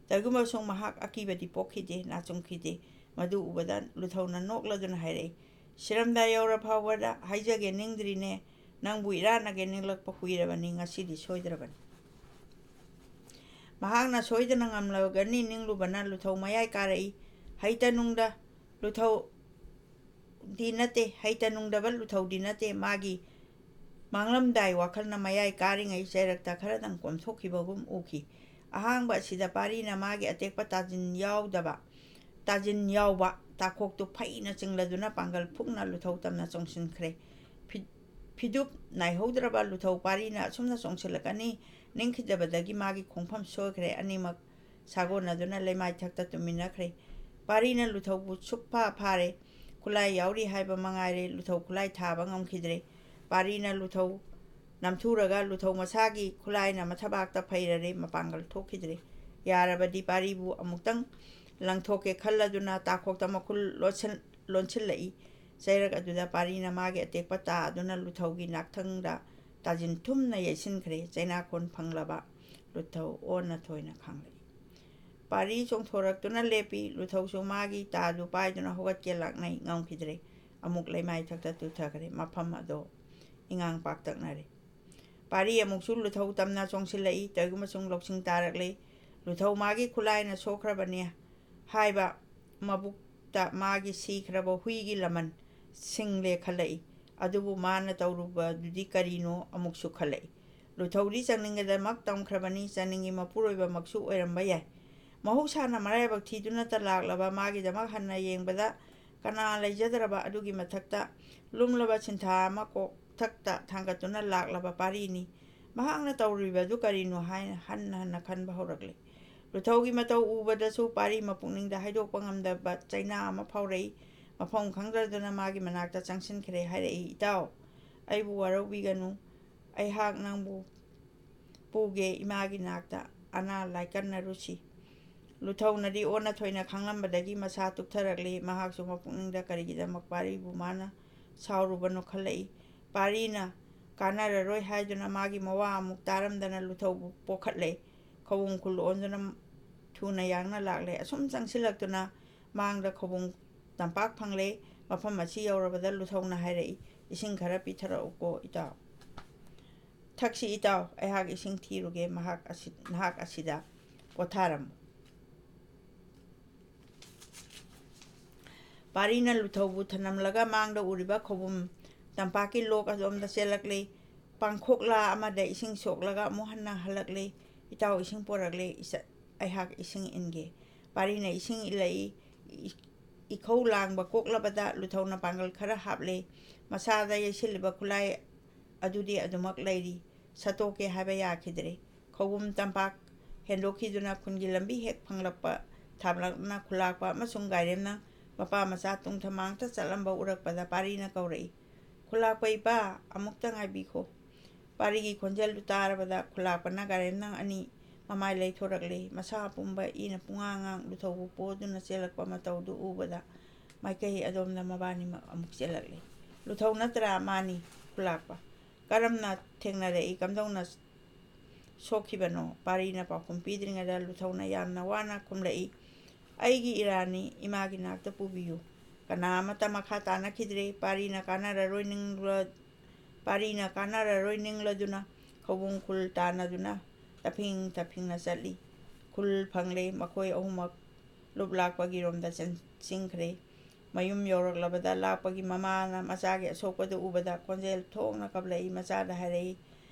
ꯇꯧꯏꯒꯨꯝꯕꯁꯨꯡ ꯃꯍꯥꯛ ꯑꯀꯤꯕꯗꯤ ꯄꯣꯛꯈꯤꯗꯦ, ꯅꯥꯆꯨꯡꯈꯤꯗꯦ꯫ ꯃꯗꯨ ꯎꯕꯗ ꯂꯨꯊꯧꯅ ꯅꯣꯛꯂꯗꯨꯅ ꯍꯥꯏꯔꯛꯏ, "ꯁꯤꯔꯝꯗꯥꯏ ꯌꯧꯔ ꯐꯥꯎꯕꯗ ꯍꯥꯏꯖꯒꯦ ꯅꯤꯡꯗ꯭ꯔꯤꯅꯦ, ꯅꯪꯕꯨ ꯏꯔꯥꯠꯅꯒꯦ ꯅꯤꯡꯂꯛꯄ ꯀꯨꯏꯔꯕꯅꯤ, ꯉꯁꯤꯗꯤ ꯁꯣꯏꯗ꯭ꯔꯕꯅꯤ"꯫ ꯃꯍꯥꯛꯅ ꯁꯣꯏꯗꯅ ꯉꯝꯂꯒꯅꯤ ꯅꯤꯡꯂꯨꯕꯅ ꯂꯨꯊꯧ ꯃꯌꯥꯏ ꯀꯥꯔꯛꯏ꯫ ꯍꯩꯇ ꯅꯨꯡꯗ ꯂꯨꯊꯧꯗꯤ ꯅꯠꯇꯦ, ꯍꯩꯇ ꯅꯨꯡꯗꯕ ꯂꯨꯊꯧꯗꯤ ꯅꯠꯇꯦ, ꯃꯥꯒꯤ ꯃꯥꯡꯂꯝꯗꯥꯏ ꯋꯥꯈꯜꯅ ꯃꯌꯥꯏ ꯀꯥꯔꯤꯉꯩ ꯆꯩꯔꯛꯇ ꯈꯔꯗꯪ ꯀꯣꯝꯊꯣꯛꯈꯤꯕꯒꯨꯝ ꯎꯈꯤ꯫ ꯑꯍꯥꯡꯕ ꯑꯁꯤꯗ ꯄꯥꯔꯤꯅ ꯃꯥꯒꯤ ꯑꯇꯦꯛꯄ ꯇꯥꯖꯤꯟ ꯌꯥꯎꯗꯕ, ꯇꯥꯖꯤꯟ ꯌꯥꯎꯕ ꯇꯥꯈꯣꯛꯇꯨ ꯐꯩꯅ ꯆꯤꯡꯂꯗꯨꯅ ꯄꯥꯡꯒꯜ ꯐꯨꯛꯅ ꯂꯨꯊꯧ ꯇꯝꯅ ꯆꯣꯡꯁꯤꯟꯈ꯭ꯔꯦ꯫ ꯐꯤ-, ꯐꯤꯗꯨꯞ ꯅꯥꯏꯍꯧꯗ꯭ꯔꯕ ꯂꯨꯊꯧ ꯄꯥꯔꯤꯅ ꯑꯁꯨꯝꯅ ꯆꯣꯡꯁꯤꯜꯂꯛꯀꯅꯤ ꯅꯤꯡꯈꯤꯗꯕꯗꯒꯤ ꯃꯥꯒꯤ ꯈꯣꯡꯐꯝ ꯁꯣꯏꯈ꯭ꯔꯦ꯫ ꯑꯅꯤꯃꯛ ꯁꯥꯒꯣꯟꯅꯗꯨꯅ ꯂꯩꯃꯥꯏꯊꯛꯇ ꯇꯨꯝꯃꯤꯟꯅꯈ꯭ꯔꯦ꯫ ꯄꯥꯔꯤꯅ ꯂꯨꯊꯧꯕꯨ ꯁꯨꯛꯐꯥ ꯐꯥꯔꯦ꯫ ꯈꯨꯠꯂꯥꯏ ꯌꯥꯎꯔꯤ ꯍꯥꯏꯕ ꯃꯉꯥꯏꯔꯦ, ꯂꯨꯊꯧ ꯈꯨꯠꯂꯥꯏ ꯊꯥꯕ ꯉꯝꯈꯤꯗ꯭ꯔꯦ꯫ ꯄꯥꯔꯤꯅ ꯂꯨꯊꯧ ꯅꯝꯊꯨꯔꯒ ꯂꯨꯊꯧ ꯃꯁꯥꯒꯤ ꯈꯨꯠꯂꯥꯏꯅ ꯃꯊꯕꯥꯛꯇ ꯐꯩꯔꯔꯦ, ꯃꯄꯥꯡꯒꯜ ꯊꯣꯛꯈꯤꯗ꯭ꯔꯦ꯫ ꯌꯥꯔꯕꯗꯤ ꯄꯥꯔꯤꯕꯨ ꯑꯃꯨꯛꯇꯪ ꯂꯪꯊꯣꯛꯀꯦ ꯈꯜꯂꯗꯨꯅ ꯇꯥꯈꯣꯛꯇ ꯃꯈꯨꯜ ꯂꯣꯠꯁꯤꯟ-, ꯂꯣꯟꯁꯤꯜꯂꯛꯏ꯫ ꯆꯩꯔꯛ ꯑꯗꯨꯗ ꯄꯥꯔꯤꯅ ꯃꯥꯒꯤ ꯑꯇꯦꯛꯄ ꯇꯥ ꯑꯗꯨꯅ ꯂꯨꯊꯧꯒꯤ ꯅꯥꯛꯊꯪꯗ ꯇꯥꯁꯤꯟ ꯊꯨꯝꯅ ꯌꯩꯁꯤꯟꯈ꯭ꯔꯦ꯫ ꯆꯩꯅꯥꯀꯣꯟ ꯐꯪꯂꯕ ꯂꯨꯊꯧ ꯑꯣꯟꯅ ꯊꯣꯏꯅ ꯈꯥꯡꯂꯛꯏ꯫ ꯄꯥꯔꯤ ꯆꯣꯡꯊꯣꯔꯛꯇꯨꯅ ꯂꯦꯞꯄꯤ꯫ ꯂꯨꯊꯧꯁꯨ ꯃꯥꯒꯤ ꯇꯥꯗꯨ ꯄꯥꯏꯗꯨꯅ ꯍꯧꯒꯠꯀꯦ ꯂꯥꯛꯅꯩ, ꯉꯝꯈꯤꯗ꯭ꯔꯦ꯫ ꯑꯃꯨꯛ ꯂꯩꯃꯥꯏꯊꯛꯇ ꯇꯨꯊꯈ꯭ꯔꯦ꯫ ꯃꯐꯝ ꯑꯗꯣ ꯏꯉꯥꯡ ꯄꯥꯛꯇꯛꯅꯔꯦ꯫ ꯄꯥꯔꯤ ꯑꯃꯨꯛꯁꯨ ꯂꯨꯊꯧ ꯇꯝꯅ ꯆꯣꯡꯁꯤꯜꯂꯛꯏ꯫ ꯇꯧꯏꯒꯨꯝꯕꯁꯨꯡ ꯂꯧꯁꯤꯡ ꯇꯥꯔꯛꯂꯦ꯫ ꯂꯨꯊꯧ ꯃꯥꯒꯤ ꯈꯨꯠꯂꯥꯏꯅ ꯁꯣꯛꯈ꯭ꯔꯕꯅꯤ ꯍꯥꯏꯕ ꯃꯕꯨꯛꯇ ꯃꯥꯒꯤ ꯁꯤꯈ꯭ꯔꯕ ꯍꯨꯏꯒꯤ ꯂꯃꯟ ꯁꯤꯡꯂꯦ ꯈꯜꯂꯛꯏ꯫ ꯑꯗꯨꯕꯨ ꯃꯥꯅ ꯇꯧꯔꯨꯕꯗꯨꯗꯤ ꯀꯔꯤꯅꯣ ꯑꯃꯨꯛꯁꯨ ꯈꯜꯂꯛꯏ꯫ ꯂꯨꯊꯧꯗꯤ ꯆꯪꯅꯤꯡꯒꯗꯃꯛ ꯇꯝꯈ꯭ꯔꯕꯅꯤ, ꯆꯪꯅꯤꯡꯒꯤ ꯃꯄꯨꯔꯣꯏꯕꯃꯛꯁꯨ ꯑꯣꯏꯔꯝꯕ ꯌꯥꯏ꯫ ꯃꯍꯧꯁꯥꯅ ꯃꯔꯥꯏꯕꯛ ꯊꯤꯗꯨꯅꯇ ꯂꯥꯛꯂꯕ ꯃꯥꯒꯤꯗꯃꯛ ꯍꯟꯅ ꯌꯦꯡꯕꯗ ꯀꯅꯥ ꯂꯩꯖꯗ꯭ꯔꯕ ꯑꯗꯨꯒꯤ ꯃꯊꯛꯇ ꯂꯨꯝꯂꯕ ꯁꯤꯟꯊꯥ ꯑꯃ ꯀꯣꯛ ꯃꯊꯛꯇ ꯊꯥꯡꯒꯠꯇꯨꯅ ꯂꯥꯛꯂꯕ ꯄꯥꯔꯤꯅꯤ꯫ ꯃꯍꯥꯛꯅ ꯇꯧꯔꯤꯕꯗꯨ ꯀꯔꯤꯅꯣ ꯍꯥꯏꯅ ꯍꯟꯅ ꯍꯟꯅ ꯈꯟꯕ ꯍꯧꯔꯛꯂꯦ꯫ ꯂꯨꯊꯧꯒꯤ ꯃꯇꯧ ꯎꯕꯗꯁꯨ ꯄꯥꯔꯤ ꯃꯄꯨꯛꯅꯤꯡꯗ ꯍꯥꯏꯗꯣꯛꯄ ꯉꯝꯗꯕ ꯆꯩꯅꯥ ꯑꯃ ꯐꯥꯎꯔꯛꯏ꯫ ꯃꯐꯝ ꯈꯪꯗꯗꯨꯅ ꯃꯥꯒꯤ ꯃꯅꯥꯛꯇ ꯆꯪꯁꯤꯟꯈ꯭ꯔꯦ꯫ ꯍꯥꯏꯔꯛꯏ, "ꯏꯇꯥꯎ, ꯑꯩꯕꯨ ꯋꯥꯔꯧꯕꯤꯒꯅꯨ꯫ ꯑꯩꯍꯥꯛ ꯅꯪꯕꯨ ꯄꯨꯒꯦ ꯏꯃꯥꯒꯤ ꯅꯥꯛꯇ꯫ ꯑꯅꯥ ꯂꯥꯏꯀꯠꯅꯔꯨꯁꯤ꯫" ꯂꯨꯊꯧꯅꯗꯤ ꯑꯣꯟꯅ ꯊꯣꯏꯅ ꯈꯪꯂꯝꯕꯗꯒꯤ ꯃꯁꯥ ꯇꯨꯞꯊꯔꯛꯂꯤ꯫ ꯃꯍꯥꯛꯁꯨ ꯃꯄꯨꯛꯅꯤꯡꯗ ꯀꯔꯤꯒꯤꯗꯃꯛ ꯄꯥꯔꯤꯕꯨ ꯃꯥꯅ ꯁꯥꯎꯔꯨꯕꯅꯣ ꯈꯜꯂꯛꯏ꯫ ꯄꯥꯔꯤꯅ ꯀꯥꯟꯅꯔꯔꯣꯏ ꯍꯥꯏꯗꯨꯅ ꯃꯥꯒꯤ ꯃꯋꯥ ꯑꯃꯨꯛ ꯇꯥꯔꯝꯗꯅ ꯂꯨꯊꯧꯕꯨ ꯄꯣꯛꯈꯠꯂꯦ꯫ ꯈꯧꯕꯨꯝ ꯈꯨꯜ ꯑꯣꯟꯗꯨꯅ ꯊꯨꯅ ꯌꯥꯡꯅ ꯂꯥꯛꯂꯦ꯫ ꯑꯁꯨꯝ ꯆꯪꯁꯤꯜꯂꯛꯇꯨꯅ ꯃꯥꯡꯗ ꯈꯧꯕꯨꯝ ꯇꯝꯄꯥꯛ ꯐꯪꯂꯦ꯫ ꯃꯐꯝ ꯑꯁꯤ ꯌꯧꯔꯕꯗ ꯂꯨꯊꯧꯅ ꯍꯥꯏꯔꯛꯏ, "ꯏꯁꯤꯡ ꯈꯔ ꯄꯤꯊꯔꯛꯎꯀꯣ ꯏꯇꯥꯎ꯫ ꯊꯛꯁꯤ ꯏꯇꯥꯎ, ꯑꯩꯍꯥꯛ ꯏꯁꯤꯡ ꯊꯤꯔꯨꯒꯦ, ꯃꯍꯥꯛ ꯑꯁꯤ, ꯅꯍꯥꯛ ꯑꯁꯤꯗ ꯄꯣꯊꯥꯔꯝꯃꯨ꯫" ꯄꯥꯔꯤꯅ ꯂꯨꯊꯧꯕꯨ ꯊꯅꯝꯂꯒ ꯃꯥꯡꯗ ꯎꯔꯤꯕ ꯈꯧꯕꯨꯝ ꯇꯝꯄꯥꯛꯀꯤ ꯂꯣꯛ ꯑꯗꯣꯝꯗ ꯆꯦꯜꯂꯛꯂꯤ꯫ ꯄꯥꯡꯈꯣꯛꯂꯥ ꯑꯃꯗ ꯏꯁꯤꯡ ꯁꯣꯛꯂꯒ ꯑꯃꯨꯛ ꯍꯟꯅ ꯍꯜꯂꯛꯂꯤ꯫ "ꯏꯇꯥꯎ, ꯏꯁꯤꯡ ꯄꯣꯔꯛꯂꯦ, ꯏꯆ-, ꯑꯩꯍꯥꯛ ꯏꯁꯤꯡ ꯏꯟꯒꯦ꯫" ꯄꯥꯔꯤꯅ ꯏꯁꯤꯡ ꯏꯜꯂꯛꯏ꯫ ꯏ-, ꯏꯈꯧ ꯂꯥꯡꯕ ꯀꯣꯛꯂꯕꯗ ꯂꯨꯊꯧꯅ ꯄꯥꯡꯒꯜ ꯈꯔ ꯍꯥꯞꯂꯦ꯫ ꯃꯁꯥꯗ ꯌꯩꯁꯤꯜꯂꯤꯕ ꯈꯨꯠꯂꯥꯏ ꯑꯗꯨꯗꯤ ꯑꯗꯨꯃꯛ ꯂꯩꯔꯤ꯫ ꯁꯠꯇꯣꯛꯀꯦ ꯍꯥꯏꯕ ꯌꯥꯈꯤꯗ꯭ꯔꯦ꯫ ꯈꯧꯕꯨꯝ ꯇꯝꯄꯥꯛ ꯍꯦꯟꯗꯣꯛꯈꯤꯗꯨꯅ ꯈꯨꯟꯒꯤ ꯂꯝꯕꯤ ꯍꯦꯛ ꯐꯪꯂꯛꯄ ꯊꯥꯞꯂꯛꯅ ꯈꯨꯂꯥꯛꯄ ꯑꯃꯁꯨꯡ ꯒꯥꯏꯔꯦꯝꯅ ꯃꯄꯥ ꯃꯆꯥ ꯇꯨꯡꯊ ꯃꯥꯡꯊ ꯆꯠꯂꯝꯕ ꯎꯔꯛꯄꯗ ꯄꯥꯔꯤꯅ ꯀꯧꯔꯛꯏ, "ꯈꯨꯂꯥꯛꯄ ꯏꯄꯥ, ꯑꯃꯨꯛꯇ ꯉꯥꯏꯕꯤꯈꯣ꯫" ꯄꯥꯔꯤꯒꯤ ꯈꯣꯟꯖꯦꯜꯗꯨ ꯇꯥꯔꯕꯗ ꯈꯨꯂꯥꯛꯄꯅ ꯒꯥꯏꯔꯦꯝꯅ ꯑꯅꯤ ꯃꯃꯥꯏ ꯂꯩꯊꯣꯔꯛꯂꯦ꯫ ꯃꯁꯥ ꯑꯄꯨꯝꯕ ꯏꯅ ꯄꯨꯡꯉꯥꯡ ꯉꯥꯡ ꯂꯨꯊꯧꯕꯨ ꯄꯣꯗꯨꯅ ꯆꯦꯜꯂꯛꯄ ꯃꯇꯧꯗꯨ ꯎꯕꯗ ꯃꯥꯏꯀꯩ ꯑꯗꯣꯝꯗ ꯃꯕꯥꯅꯤꯃꯛ ꯑꯃꯨꯛ ꯆꯦꯜꯂꯛꯂꯦ꯫ "ꯂꯨꯊꯧ ꯅꯠꯇ꯭ꯔꯥ?" "ꯃꯥꯅꯤ, ꯈꯨꯂꯥꯛꯄ꯫" "ꯀꯔꯝꯅ ꯊꯦꯡꯅꯔꯛꯏ? ꯀꯝꯗꯧꯅ ꯁꯣꯛꯈꯤꯕꯅꯣ?" ꯄꯥꯔꯤꯅ ꯄꯥꯎꯈꯨꯝ ꯄꯤꯗ꯭ꯔꯤꯉꯩꯗ ꯂꯨꯊꯧꯅ ꯌꯥꯝꯅ ꯋꯥꯅ ꯈꯨꯝꯂꯛꯏ, "ꯑꯩꯒꯤ ꯏꯔꯥꯅꯤ ꯏꯃꯥꯒꯤ ꯅꯥꯛꯇ ꯄꯨꯕꯤꯌꯨ꯫" ꯀꯅꯥ ꯑꯃꯠꯇ ꯃꯈꯥ ꯇꯥꯅꯈꯤꯗ꯭ꯔꯦ꯫ ꯄꯥꯔꯤꯅ ꯀꯥꯟꯅꯔꯔꯣꯏ ꯅꯤꯡꯂ-, ꯄꯥꯔꯤꯅ ꯀꯥꯟꯅꯔꯔꯣꯏ ꯅꯤꯡꯂꯗꯨꯅ ꯈꯧꯕꯨꯝ ꯈꯨꯜ ꯇꯥꯟꯅꯗꯨꯅ ꯇꯞꯐꯤꯡ ꯇꯞꯐꯤꯡꯅ ꯆꯠꯂꯤ꯫ ꯈꯨꯜ ꯐꯪꯂꯦ꯫ ꯃꯈꯣꯏ ꯑꯍꯨꯝꯃꯛ ꯂꯨꯞ ꯂꯥꯛꯄꯒꯤꯔꯣꯝꯗ ꯆꯦꯟꯁꯤꯟꯈ꯭ꯔꯦ꯫ ꯃꯌꯨꯝ ꯌꯧꯔꯛꯂꯕꯗ ꯂꯥꯛꯄꯒꯤ ꯃꯃꯥꯅ ꯃꯆꯥꯒꯤ ꯑꯁꯣꯛꯄꯗꯨ ꯎꯕꯗ ꯈꯣꯟꯖꯦꯜ ꯊꯣꯛꯅ ꯀꯞꯂꯛꯏ꯫ ꯃꯆꯥꯗ ꯍꯥꯏꯔꯛꯏ,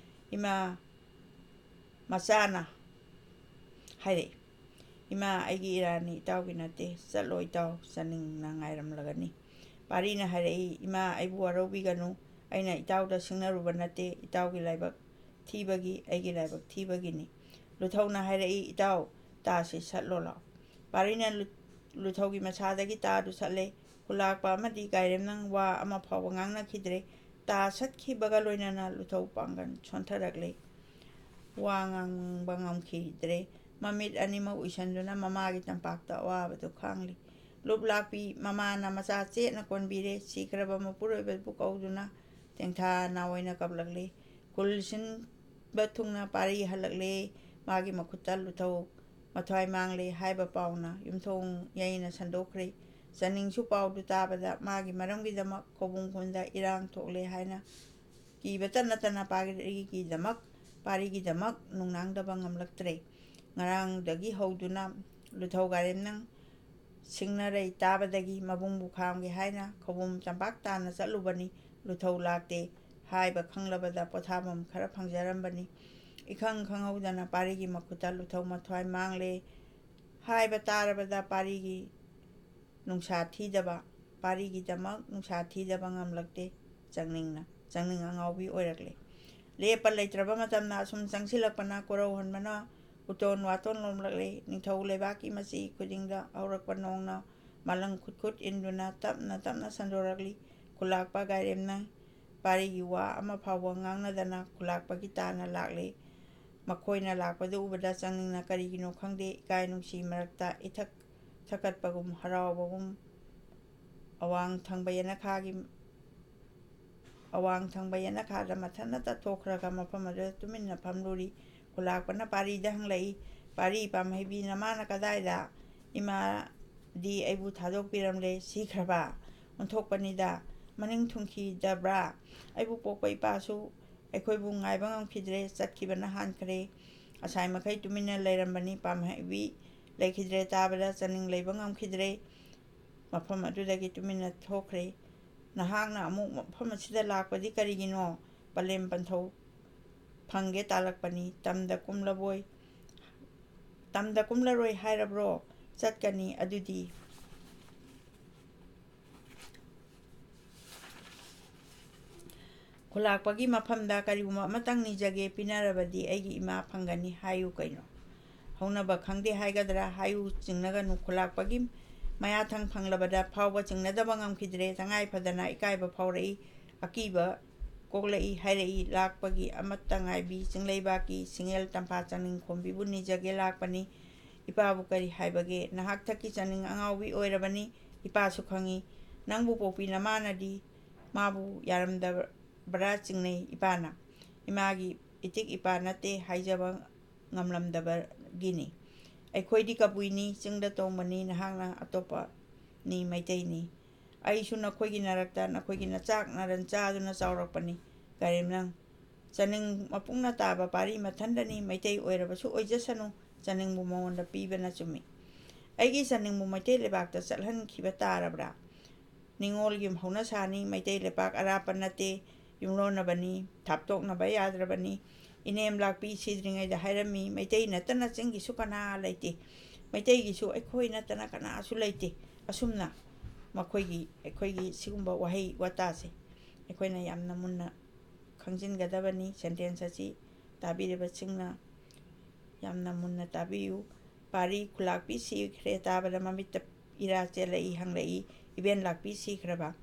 "ꯏꯃꯥ", ꯃꯆꯥꯅ ꯍꯥꯏꯔꯛꯏ, "ꯏꯃꯥ, ꯑꯩꯒꯤ ꯏꯔꯥꯅꯤ ꯏꯇꯥꯎꯒꯤ ꯅꯠꯇꯦ꯫ ꯆꯠꯂꯣ ꯏꯇꯥꯎ, ꯆꯥꯅꯤꯡꯅ ꯉꯥꯏꯔꯝꯂꯒꯅꯤ꯫" ꯄꯥꯔꯤꯅ ꯍꯥꯏꯔꯛꯏ, "ꯏꯃꯥ, ꯑꯩꯕꯨ ꯋꯥꯔꯧꯕꯤꯒꯅꯨ꯫ ꯑꯩꯅ ꯏꯇꯥꯎꯗ ꯁꯤꯡꯅꯔꯨꯕ ꯅꯠꯇꯦ, ꯏꯇꯥꯎꯒꯤ ꯂꯥꯏꯕꯛ ꯊꯤꯕꯒꯤ, ꯑꯩꯒꯤ ꯂꯥꯏꯕꯛ ꯊꯤꯕꯒꯤꯅꯤ꯫ ꯂꯨꯊꯧꯅ ꯍꯥꯏꯔꯛꯏ, "ꯏꯇꯥꯎ, ꯇꯥꯁꯤ ꯁꯠꯂꯣ ꯂꯥꯎ"꯫ ꯄꯥꯔꯤꯅ ꯂꯨ-, ꯂꯨꯊꯧꯒꯤ ꯃꯁꯥꯗꯒꯤ ꯇꯥꯗꯨ ꯁꯠꯂꯦ꯫ ꯈꯨꯂꯥꯛꯄ ꯑꯃꯗꯤ ꯒꯥꯏꯔꯦꯝꯅꯪ ꯋꯥ ꯑꯃ ꯐꯥꯎꯕ ꯉꯥꯡꯅꯈꯤꯗ꯭ꯔꯦ꯫ ꯇꯥ ꯁꯠꯈꯤꯕꯒ ꯂꯣꯏꯅꯅ ꯂꯨꯊꯧ ꯄꯥꯡꯒꯜ ꯁꯣꯟꯊꯔꯛꯂꯦ꯫ ꯋꯥ ꯉꯥꯡꯕ ꯉꯝꯈꯤꯗ꯭ꯔꯦ꯫ ꯃꯃꯤꯠ ꯑꯅꯤꯃꯛ ꯎꯏꯁꯟꯗꯨꯅ ꯃꯃꯥꯒꯤ ꯇꯝꯄꯥꯛꯇ ꯑꯋꯥꯕꯗꯨ ꯈꯥꯡꯂꯤ꯫ ꯂꯨꯞ ꯂꯥꯛꯄꯤ ꯃꯃꯥꯅ ꯃꯆꯥ ꯆꯦꯠꯅ ꯀꯣꯟꯕꯤꯔꯦ꯫ ꯁꯤꯈ꯭ꯔꯕ ꯃꯄꯨꯔꯣꯏꯕꯕꯨ ꯀꯧꯗꯨꯅ ꯇꯦꯡꯊꯥ ꯅꯥꯑꯣꯏꯅ ꯀꯞꯂꯛꯂꯤ꯫ ꯈꯨꯜ ꯁꯤꯟꯕ ꯊꯨꯡꯅ ꯄꯥꯔꯤ ꯍꯜꯂꯛꯂꯦ꯫ ꯃꯥꯒꯤ ꯃꯈꯨꯠꯇ ꯂꯨꯊꯧ ꯃꯊ꯭ꯋꯥꯏ ꯃꯥꯡꯂꯦ ꯍꯥꯏꯕ ꯄꯥꯎꯅ ꯌꯨꯝꯊꯣꯡ ꯌꯩꯅ ꯁꯟꯗꯣꯛꯈ꯭ꯔꯦ꯫ ꯆꯅꯤꯡꯁꯨ ꯄꯥꯎꯗꯨ ꯇꯥꯕꯗ ꯃꯥꯒꯤ ꯃꯔꯝꯒꯤꯗꯃꯛ ꯈꯧꯕꯨꯝ ꯈꯨꯟꯗ ꯏꯔꯥꯡ ꯊꯣꯛꯂꯦ ꯍꯥꯏꯅ ꯀꯤꯕꯇ ꯅꯠꯇꯅ ꯄꯥꯔꯤꯒꯤꯗꯃꯛ, ꯄꯥꯔꯤꯒꯤꯗꯃꯛ ꯅꯨꯡꯅꯥꯡꯗꯕ ꯉꯝꯂꯛꯇ꯭ꯔꯦ꯫ ꯉꯔꯥꯡꯗꯒꯤ ꯍꯧꯗꯨꯅ ꯂꯨꯊꯧ ꯒꯥꯔꯦꯝꯅꯪ ꯁꯤꯡꯅꯔꯩ ꯇꯥꯕꯗꯒꯤ ꯃꯕꯨꯡꯕꯨ ꯈꯥꯝꯒꯦ ꯍꯥꯏꯅ ꯈꯧꯕꯨꯝ ꯇꯝꯄꯥꯛ ꯇꯥꯟꯅ ꯆꯠꯂꯨꯕꯅꯤ꯫ ꯂꯨꯊꯧ ꯂꯥꯛꯇꯦ ꯍꯥꯏꯕ ꯈꯪꯂꯕꯗ ꯄꯣꯊꯥꯐꯝ ꯈꯔ ꯐꯪꯖꯔꯝꯕꯅꯤ꯫ ꯏꯈꯪ ꯈꯪꯍꯧꯗꯅ ꯄꯥꯔꯤꯒꯤ ꯃꯈꯨꯠꯇ ꯂꯨꯊꯧ ꯃꯊ꯭ꯋꯥꯏ ꯃꯥꯡꯂꯦ ꯍꯥꯏꯕ ꯇꯥꯔꯕꯗ ꯄꯥꯔꯤꯒꯤ ꯅꯨꯡꯁꯥ ꯊꯤꯗꯕ, ꯄꯥꯔꯤꯒꯤꯗꯃꯛ ꯅꯨꯡꯁꯥ ꯊꯤꯗꯕ ꯉꯝꯂꯛꯇꯦ꯫ ꯆꯪꯅꯤꯡꯅ, ꯆꯪꯅꯤꯡ ꯑꯉꯥꯎꯕꯤ ꯑꯣꯏꯔꯛꯂꯦ꯫ ꯂꯦꯞꯄ ꯂꯩꯇ꯭ꯔꯕ ꯃꯇꯝꯅ ꯑꯁꯨꯝ ꯆꯪꯁꯤꯜꯂꯛꯄꯅ ꯀꯣꯔꯧꯍꯟꯕꯅ ꯎꯇꯣꯟ ꯋꯥꯇꯣꯟ ꯂꯣꯝꯂꯛꯂꯦ꯫ ꯅꯤꯡꯊꯧ ꯂꯩꯕꯥꯛꯀꯤ ꯃꯆꯤ ꯈꯨꯗꯤꯡꯗ ꯍꯧꯔꯛꯄ ꯅꯣꯡꯅ ꯃꯥꯂꯪ ꯈꯨꯠ ꯈꯨꯠ ꯏꯟꯗꯨꯅ ꯇꯞꯅ ꯇꯞꯅ ꯁꯟꯗꯣꯔꯛꯂꯤ꯫ ꯈꯨꯂꯥꯛꯄ ꯒꯥꯏꯔꯦꯝꯅ ꯄꯥꯔꯤꯒꯤ ꯋꯥ ꯑꯃ ꯐꯥꯎꯕ ꯉꯥꯡꯅꯗꯅ ꯈꯨꯂꯥꯛꯄꯒꯤ ꯇꯥꯅ ꯂꯥꯛꯂꯤ꯫ ꯃꯈꯣꯏꯅ ꯂꯥꯛꯄꯗꯨ ꯎꯕꯗ ꯆꯪꯅꯤꯡꯅ ꯀꯔꯤꯒꯤꯅꯣ ꯈꯪꯗꯦ, ꯏꯀꯥꯏ ꯅꯨꯡꯁꯤ ꯃꯔꯛꯇ ꯏꯊꯛ ꯊꯀꯠꯄꯒꯨꯝ ꯍꯔꯥꯎꯕꯒꯨꯝ ꯑꯋꯥꯡ ꯊꯪꯕ ꯌꯦꯅꯈꯥꯒꯤ, ꯑꯋꯥꯡ ꯊꯪꯕ ꯌꯦꯅꯈꯥꯗ ꯃꯊꯟꯇ ꯊꯣꯛꯈ꯭ꯔꯒ ꯃꯐꯝ ꯑꯗꯨꯗ ꯇꯨꯃꯤꯟꯅ ꯐꯝꯂꯨꯔꯤ꯫ ꯈꯨꯂꯥꯛꯄꯅ ꯄꯥꯔꯤꯗ ꯍꯪꯂꯛꯏ, "ꯄꯥꯔꯤ ꯄꯥꯝꯍꯩꯕꯤ, ꯅꯃꯥꯅ ꯀꯗꯥꯏꯗ? ꯏꯃꯥꯗꯤ ꯑꯩꯕꯨ ꯊꯥꯗꯣꯛꯄꯤꯔꯝꯂꯦ, ꯁꯤꯈ꯭ꯔꯕ?" ꯑꯣꯟꯊꯣꯛꯄꯅꯤꯗ, ꯃꯅꯤꯡ ꯊꯨꯡꯈꯤꯗꯕ꯭ꯔꯥ? ꯑꯩꯕꯨ ꯄꯣꯛꯄ ꯏꯄꯥꯁꯨ ꯑꯩꯈꯣꯏꯕꯨ ꯉꯥꯏꯕ ꯉꯝꯈꯤꯗ꯭ꯔꯦ, ꯆꯠꯈꯤꯕꯅ ꯍꯥꯟꯈ꯭ꯔꯦ꯫ ꯉꯁꯥꯏ ꯃꯈꯩ ꯇꯨꯃꯤꯟꯅ ꯂꯩꯔꯝꯕꯅꯤ, ꯄꯥꯝꯍꯩꯕꯤ ꯂꯩꯈꯤꯗ꯭ꯔꯦ꯫ ꯇꯥꯕꯗ ꯆꯅꯤꯡ ꯂꯩꯕ ꯉꯝꯈꯤꯗ꯭ꯔꯦ꯫ ꯃꯐꯝ ꯑꯗꯨꯗꯒꯤ ꯇꯨꯃꯤꯟꯅ ꯊꯣꯛꯈ꯭ꯔꯦ꯫ "ꯅꯍꯥꯛꯅ ꯑꯃꯨꯛ ꯃꯐꯝ ꯑꯁꯤꯗ ꯂꯥꯛꯄꯗꯤ ꯀꯔꯤꯒꯤꯅꯣ?" ꯄꯂꯦꯝ ꯄꯟꯊꯧ ꯐꯪꯒꯦ ꯇꯥꯜꯂꯛꯄꯅꯤ꯫ "ꯇꯝꯗ ꯀꯨꯝꯂꯕꯣꯏ, ꯇꯝꯗ ꯀꯨꯝꯂꯔꯣꯏ ꯍꯥꯏꯔꯕ꯭ꯔꯣ? ꯆꯠꯀꯅꯤ ꯑꯗꯨꯗꯤ"꯫ ꯈꯨꯂꯥꯛꯄꯒꯤ ꯃꯐꯝꯗ ꯀꯔꯤꯒꯨꯝꯕ ꯑꯃꯇꯪ ꯅꯤꯖꯒꯦ, ꯄꯤꯅꯔꯕꯗꯤ ꯑꯩꯒꯤ ꯏꯃꯥ ꯐꯪꯒꯅꯤ ꯍꯥꯏꯌꯨ ꯀꯩꯅꯣ꯫ ꯍꯧꯅꯕ ꯈꯪꯗꯦ ꯍꯥꯏꯒꯗ꯭ꯔꯥ? ꯍꯥꯏꯌꯨ ꯆꯤꯡꯅꯒꯅꯨ꯫ ꯈꯨꯂꯥꯛꯄꯒꯤ ꯃꯌꯥꯊꯪ ꯐꯪꯂꯕꯗ ꯐꯥꯎꯕ ꯆꯤꯡꯅꯗꯕ ꯉꯝꯈꯤꯗ꯭ꯔꯦ꯫ ꯇꯉꯥꯏ ꯐꯗꯅ ꯏꯀꯥꯏꯕ ꯐꯥꯎꯔꯛꯏ, ꯑꯀꯤꯕ ꯀꯣꯛꯂꯛꯏ ꯍꯥꯏꯔꯛꯏ꯫ ꯂꯥꯛꯄꯒꯤ ꯑꯃꯠꯇ ꯉꯥꯏꯕꯤ ꯆꯤꯡꯂꯩꯕꯥꯛꯀꯤ ꯁꯤꯡꯍꯦꯜ ꯇꯝꯐꯥ ꯆꯥꯅꯤꯡ ꯈꯣꯝꯕꯤꯕꯨ ꯅꯤꯖꯒꯦ ꯂꯥꯛꯄꯅꯤ꯫ ꯏꯄꯥꯕꯨ ꯀꯔꯤ ꯍꯥꯏꯕꯒꯦ? ꯅꯍꯥꯛ ꯊꯛꯀꯤ ꯆꯥꯅꯤꯡ ꯑꯉꯥꯎꯕꯤ ꯑꯣꯏꯔꯕꯅꯤ꯫ ꯏꯄꯥꯁꯨ ꯈꯪꯏ꯫ ꯅꯪꯕꯨ ꯄꯣꯛꯄꯤ ꯅꯃꯥꯅꯗꯤ ꯃꯥꯕꯨ ꯌꯥꯔꯝꯗꯕ꯭ꯔꯥ ꯆꯤꯡꯅꯩ ꯏꯄꯥꯅ꯫ ꯏꯃꯥꯒꯤ ꯏꯇꯤꯛ ꯏꯄꯥ ꯅꯠꯇꯦ ꯍꯥꯏꯖꯕ ꯉꯝꯂꯝꯗꯕꯒꯤꯅꯤ꯫ ꯑꯩꯈꯣꯏꯗꯤ ꯀꯕꯨꯏꯅꯤ, ꯆꯤꯡꯗ ꯇꯣꯡꯕꯅꯤ, ꯅꯍꯥꯛꯅ ꯑꯇꯣꯞꯄꯅꯤ, ꯃꯩꯇꯩꯅꯤ꯫ ꯑꯩꯁꯨ ꯅꯈꯣꯏꯒꯤ ꯅꯔꯛꯇ ꯅꯈꯣꯏꯒꯤ ꯅꯆꯥꯛ ꯅꯔꯟ ꯆꯥꯗꯨꯅ ꯆꯥꯎꯔꯛꯄꯅꯤ꯫ ꯒꯥꯏꯔꯦꯝꯅꯪ ꯆꯥꯅꯤꯡ ꯃꯄꯨꯡꯅ ꯇꯥꯕ ꯄꯥꯔꯤ ꯃꯊꯟꯗꯅꯤ, ꯃꯩꯇꯩ ꯑꯣꯏꯔꯕꯁꯨ ꯑꯣꯏꯖꯁꯅꯨ, ꯆꯥꯅꯤꯡꯕꯨ ꯃꯉꯣꯟꯗ ꯄꯤꯕꯅ ꯆꯨꯝꯃꯤ꯫ ꯑꯩꯒꯤ ꯆꯥꯅꯤꯡꯕꯨ ꯃꯩꯇꯩ ꯂꯩꯕꯥꯛꯇ ꯆꯠꯍꯟꯈꯤꯕ ꯇꯥꯔꯕ꯭ꯔꯥ? ꯅꯤꯡꯉꯣꯜꯒꯤ ꯍꯧꯅꯁꯥꯅꯤ, ꯃꯩꯇꯩ ꯂꯩꯄꯥꯛ ꯑꯔꯥꯞꯄ ꯅꯠꯇꯦ, ꯌꯨꯝꯂꯣꯟꯅꯕꯅꯤ, ꯊꯥꯞꯇꯣꯛꯅꯕ ꯌꯥꯗ꯭ꯔꯕꯅꯤ꯫ ꯏꯅꯦꯝ ꯂꯥꯛꯄꯤ ꯁꯤꯗ꯭ꯔꯤꯉꯩꯗ ꯍꯥꯏꯔꯝꯃꯤ, "ꯃꯩꯇꯩ ꯅꯠꯇꯅ ꯆꯤꯡꯒꯤꯁꯨ ꯀꯅꯥ ꯂꯩꯇꯦ, ꯃꯩꯇꯩꯒꯤꯁꯨ ꯑꯩꯈꯣꯏ ꯅꯠꯇꯅ ꯀꯅꯥꯁꯨ ꯂꯩꯇꯦ"꯫ ꯑꯁꯨꯝꯅ ꯃꯈꯣꯏꯒꯤ, ꯑꯩꯈꯣꯏꯒꯤ ꯁꯤꯒꯨꯝꯕ ꯋꯥꯍꯩ ꯋꯥꯇꯥꯁꯦ ꯑꯩꯈꯣꯏꯅ ꯌꯥꯝꯅ ꯃꯨꯟꯅ ꯈꯪꯖꯤꯟꯒꯗꯕꯅꯤ꯫ ꯁꯦꯟꯇꯦꯟꯁ ꯑꯁꯤ ꯇꯥꯕꯤꯔꯤꯕꯁꯤꯡꯅ ꯌꯥꯝꯅ ꯃꯨꯟꯅ ꯇꯥꯕꯤꯌꯨ꯫ ꯄꯥꯔꯤ ꯈꯨꯂꯥꯛꯄꯤ ꯁꯤꯈ꯭ꯔꯦ ꯇꯥꯕꯗ ꯃꯃꯤꯠꯇ ꯏꯔꯥ ꯆꯦꯜꯂꯛꯏ, ꯍꯪꯂꯛꯏ, "ꯏꯕꯦꯟ ꯂꯥꯛꯄꯤ ꯁꯤꯈ꯭ꯔꯕ?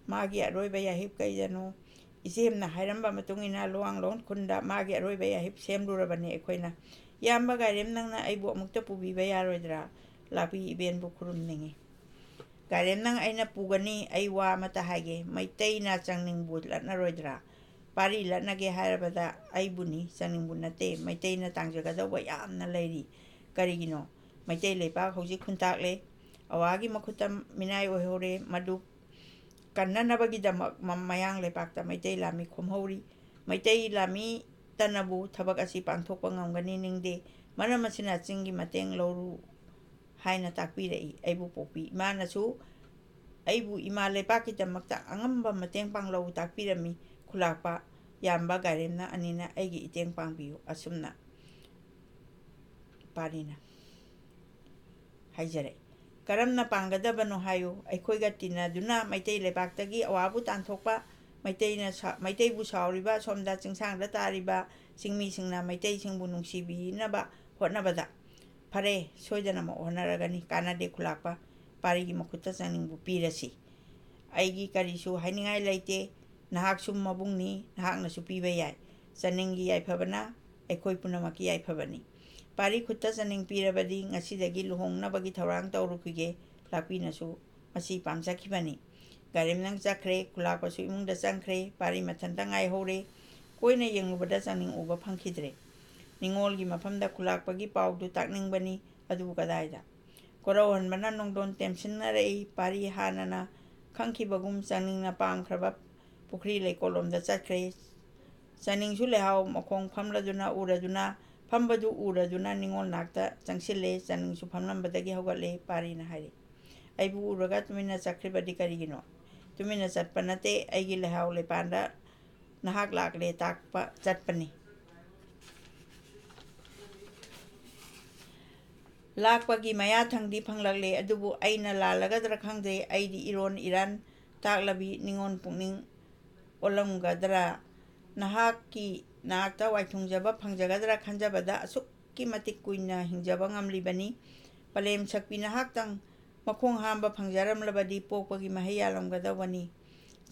ꯃꯥꯒꯤ ꯑꯔꯣꯏꯕ ꯌꯥꯍꯤꯞ ꯀꯩꯗꯅꯣ?" ꯏꯆꯦꯝꯅ ꯍꯥꯏꯔꯝꯕ ꯃꯇꯨꯡ ꯏꯟꯅ ꯂꯨꯋꯥꯡꯂꯣꯟ ꯈꯨꯟꯗ ꯃꯥꯒꯤ ꯑꯔꯣꯏꯕ ꯌꯥꯍꯤꯞ ꯁꯦꯝꯂꯨꯔꯕꯅꯤ ꯑꯩꯈꯣꯏꯅ꯫ ꯏꯌꯥꯝꯕ ꯒꯥꯏꯔꯦꯝ, ꯅꯪꯅ ꯑꯩꯕꯨ ꯑꯃꯨꯛꯇ ꯄꯨꯕꯤꯕ ꯌꯥꯔꯣꯏꯗ꯭ꯔꯥ? ꯂꯥꯛꯄꯤ ꯏꯕꯦꯟꯕꯨ ꯈꯨꯔꯨꯝꯅꯤꯡꯏ꯫ ꯒꯥꯏꯔꯦꯝ, ꯅꯪ ꯑꯩꯅ ꯄꯨꯒꯅꯤ꯫ ꯑꯩ ꯋꯥ ꯑꯃꯇ ꯍꯥꯏꯒꯦ, ꯃꯩꯇꯩꯅ ꯆꯥꯅꯤꯡꯕꯨ ꯂꯠꯅꯔꯣꯏꯗ꯭ꯔꯥ? ꯄꯥꯔꯤ ꯂꯠꯅꯒꯦ ꯍꯥꯏꯔꯕꯗ ꯑꯩꯕꯨꯅꯤ, ꯆꯥꯅꯤꯡꯕꯨ ꯅꯠꯇꯦ꯫ ꯃꯩꯇꯩꯅ ꯇꯥꯡꯖꯒꯗꯧꯕ ꯌꯥꯝꯅ ꯂꯩꯔꯤ꯫ ꯀꯔꯤꯒꯤꯅꯣ? ꯃꯩꯇꯩ ꯂꯩꯄꯥꯛ ꯍꯧꯖꯤꯛ ꯈꯨꯟꯇꯥꯛꯂꯦ, ꯑꯋꯥꯒꯤ ꯃꯈꯨꯠꯇ ꯃꯤꯅꯥꯏ ꯑꯣꯏꯍꯧꯔꯦ꯫ ꯃꯗꯨ ꯀꯟꯅꯅꯕꯒꯤꯗꯃꯛ ꯃ-, ꯃꯌꯥꯡ ꯂꯩꯄꯥꯛꯇ ꯃꯩꯇꯩ ꯂꯥꯟꯃꯤ ꯈꯣꯝꯍꯧꯔꯤ꯫ ꯃꯩꯇꯩ ꯂꯥꯟꯃꯤꯇꯅꯕꯨ ꯊꯕꯛ ꯑꯁꯤ ꯄꯥꯡꯊꯣꯛꯄ ꯉꯝꯒꯅꯤ ꯅꯤꯡꯗꯦ꯫ ꯃꯔꯝ ꯑꯁꯤꯅ ꯆꯤꯡꯒꯤ ꯃꯇꯦꯡ ꯂꯧꯔꯨ ꯍꯥꯏꯅ ꯇꯥꯛꯄꯤꯔꯛꯏ꯫ ꯑꯩꯕꯨ ꯄꯣꯛꯄꯤ ꯏꯃꯥꯅꯁꯨ ꯑꯩꯕꯨ ꯏꯃꯥ ꯂꯩꯄꯥꯛꯀꯤꯗꯃꯛꯇ ꯑꯉꯝꯕ ꯃꯇꯦꯡ ꯄꯥꯡꯂꯧ ꯇꯥꯛꯄꯤꯔꯝꯃꯤ꯫ ꯈꯨꯂꯥꯛꯄ ꯌꯥꯝꯕ ꯒꯥꯏꯔꯦꯝꯅ ꯑꯅꯤꯅ ꯑꯩꯒꯤ ꯏꯇꯦꯡ ꯄꯥꯡꯕꯤꯌꯨ꯫ ꯑꯁꯨꯝꯅ ꯄꯥꯔꯤꯅ ꯍꯥꯏꯖꯔꯛꯏ꯫ ꯀꯔꯝꯅ ꯄꯥꯡꯒꯗꯕꯅꯣ ꯍꯥꯏꯌꯨ꯫ ꯑꯩꯈꯣꯏꯒ ꯇꯤꯟꯅꯗꯨꯅ ꯃꯩꯇꯩ ꯂꯩꯕꯥꯛꯇꯒꯤ ꯑꯋꯥꯕꯨ ꯇꯥꯟꯊꯣꯛꯄ ꯃꯩꯇꯩꯅ ꯁꯥ-, ꯃꯩꯇꯩꯕꯨ ꯁꯥꯎꯔꯤꯕ, ꯁꯣꯝꯗ ꯆꯤꯡꯁꯥꯡꯗ ꯇꯥꯔꯤꯕ ꯆꯤꯡꯃꯤꯁꯤꯡꯅ ꯃꯩꯇꯩꯁꯤꯡꯕꯨ ꯅꯨꯡꯁꯤꯕꯤꯅꯕ ꯍꯣꯠꯅꯕꯗ꯫ ꯐꯔꯦ, ꯁꯣꯏꯗꯅꯃꯛ ꯍꯣꯠꯅꯔꯒꯅꯤ, ꯀꯥꯟꯅꯗꯦ ꯈꯨꯂꯥꯛꯄ, ꯄꯥꯔꯤꯒꯤ ꯃꯈꯨꯠꯇ ꯆꯥꯅꯤꯡꯕꯨ ꯄꯤꯔꯁꯤ꯫ ꯑꯩꯒꯤ ꯀꯔꯤꯁꯨ ꯍꯥꯏꯅꯤꯡꯉꯥꯏ ꯂꯩꯇꯦ, ꯅꯍꯥꯛꯁꯨ ꯃꯕꯨꯡꯅꯤ, ꯅꯍꯥꯛꯅꯁꯨ ꯄꯤꯕ ꯌꯥꯏ꯫ ꯆꯥꯅꯤꯡꯒꯤ ꯌꯥꯏꯐꯕꯅ ꯑꯩꯈꯣꯏ ꯄꯨꯝꯅꯃꯛꯀꯤ ꯌꯥꯏꯐꯕꯅꯤ꯫ ꯄꯥꯔꯤ ꯈꯨꯠꯇ ꯆꯥꯅꯤꯡ ꯄꯤꯔꯕꯗꯤ ꯉꯁꯤꯗꯒꯤ ꯂꯨꯍꯣꯡꯅꯕꯒꯤ ꯊꯧꯔꯥꯡ ꯇꯧꯔꯨꯈꯤꯒꯦ, ꯂꯥꯛꯄꯤꯅꯁꯨ ꯃꯁꯤ ꯄꯥꯝꯖꯈꯤꯕꯅꯤ꯫ ꯒꯥꯔꯤꯝꯅꯪ ꯆꯠꯈ꯭ꯔꯦ, ꯈꯨꯂꯥꯛꯄꯁꯨ ꯏꯃꯨꯡꯗ ꯆꯪꯈ꯭ꯔꯦ, ꯄꯥꯔꯤ ꯃꯊꯟꯇ ꯉꯥꯏꯍꯧꯔꯦ꯫ ꯀꯣꯏꯅ ꯌꯦꯡꯂꯨꯕꯗ ꯆꯥꯅꯤꯡ ꯎꯕ ꯐꯪꯈꯤꯗ꯭ꯔꯦ꯫ ꯅꯤꯉꯣꯜꯒꯤ ꯃꯐꯝꯗ ꯈꯨꯂꯥꯛꯄꯒꯤ ꯄꯥꯎꯗꯨ ꯇꯥꯛꯅꯤꯡꯕꯅꯤ, ꯑꯗꯨꯕꯨ ꯀꯗꯥꯏꯗ? ꯀꯣꯔꯧꯍꯟꯕꯅ ꯅꯣꯡꯗꯣꯟ ꯇꯦꯝꯁꯤꯟꯅꯔꯛꯏ, ꯄꯥꯔꯤ ꯍꯥꯟꯅꯅ ꯈꯪꯈꯤꯕꯒꯨꯝ ꯆꯥꯅꯤꯡꯅ ꯄꯥꯝꯈ꯭ꯔꯕ ꯄꯨꯈ꯭ꯔꯤ ꯂꯩꯀꯣꯜꯂꯣꯝꯗ ꯆꯠꯈ꯭ꯔꯦ꯫ ꯆꯥꯅꯤꯡꯁꯨ ꯂꯩꯍꯥꯎ ꯃꯈꯣꯡ ꯐꯝꯂꯗꯨꯅ ꯎꯔꯗꯨꯅ, ꯐꯝꯕꯗꯨ ꯎꯔꯗꯨꯅ ꯅꯤꯉꯣꯜ ꯅꯥꯛꯇ ꯆꯪꯁꯤꯜꯂꯦ꯫ ꯆꯥꯅꯤꯡꯁꯨ ꯐꯝꯂꯝꯕꯗꯒꯤ ꯍꯧꯒꯠꯂꯦ꯫ ꯄꯥꯔꯤꯅ ꯍꯥꯏꯔꯤ, "ꯑꯩꯕꯨ ꯎꯔꯒ ꯇꯨꯃꯤꯟꯅ ꯆꯠꯈ꯭ꯔꯤꯕꯗꯤ ꯀꯔꯤꯒꯤꯅꯣ?" "ꯇꯨꯃꯤꯟꯅ ꯆꯠꯄ ꯅꯠꯇꯦ, ꯑꯩꯒꯤ ꯂꯩꯍꯥꯎ ꯂꯩꯄꯥꯟꯗ ꯅꯍꯥꯛ ꯂꯥꯛꯂꯦ ꯇꯥꯛꯄ ꯆꯠꯄꯅꯤ꯫ ꯂꯥꯛꯄꯒꯤ ꯃꯌꯥ ꯊꯪꯗꯤ ꯐꯪꯂꯛꯂꯦ, ꯑꯗꯨꯕꯨ ꯑꯩꯅ ꯂꯥꯜꯂꯒꯗ꯭ꯔꯥ ꯈꯪꯗꯦ, ꯑꯩꯗꯤ ꯏꯔꯣꯟ ꯏꯔꯥꯟ ꯇꯥꯛꯂꯕꯤ ꯅꯤꯉꯣꯜ ꯄꯨꯛꯅꯤꯡ ꯑꯣꯜꯂꯝꯒꯗ꯭ꯔꯥ? ꯅꯍꯥꯛꯀꯤ ꯅꯥꯛꯇ ꯋꯥꯏꯊꯨꯡꯖꯕ ꯐꯪꯖꯒꯗ꯭ꯔꯥ ꯈꯟꯖꯕꯗ ꯑꯁꯨꯛꯀꯤ ꯃꯇꯤꯛ ꯀꯨꯏꯅ ꯍꯤꯡꯖꯕ ꯉꯝꯂꯤꯕꯅꯤ꯫ ꯄꯂꯦꯝ ꯁꯛꯄꯤ ꯅꯍꯥꯛꯇꯪ ꯃꯈꯣꯡ ꯍꯥꯝꯕ ꯐꯪꯖꯔꯝꯂꯕꯗꯤ ꯄꯣꯛꯄꯒꯤ ꯃꯍꯩ ꯌꯥꯜꯂꯝꯒꯗꯧꯕꯅꯤ꯫"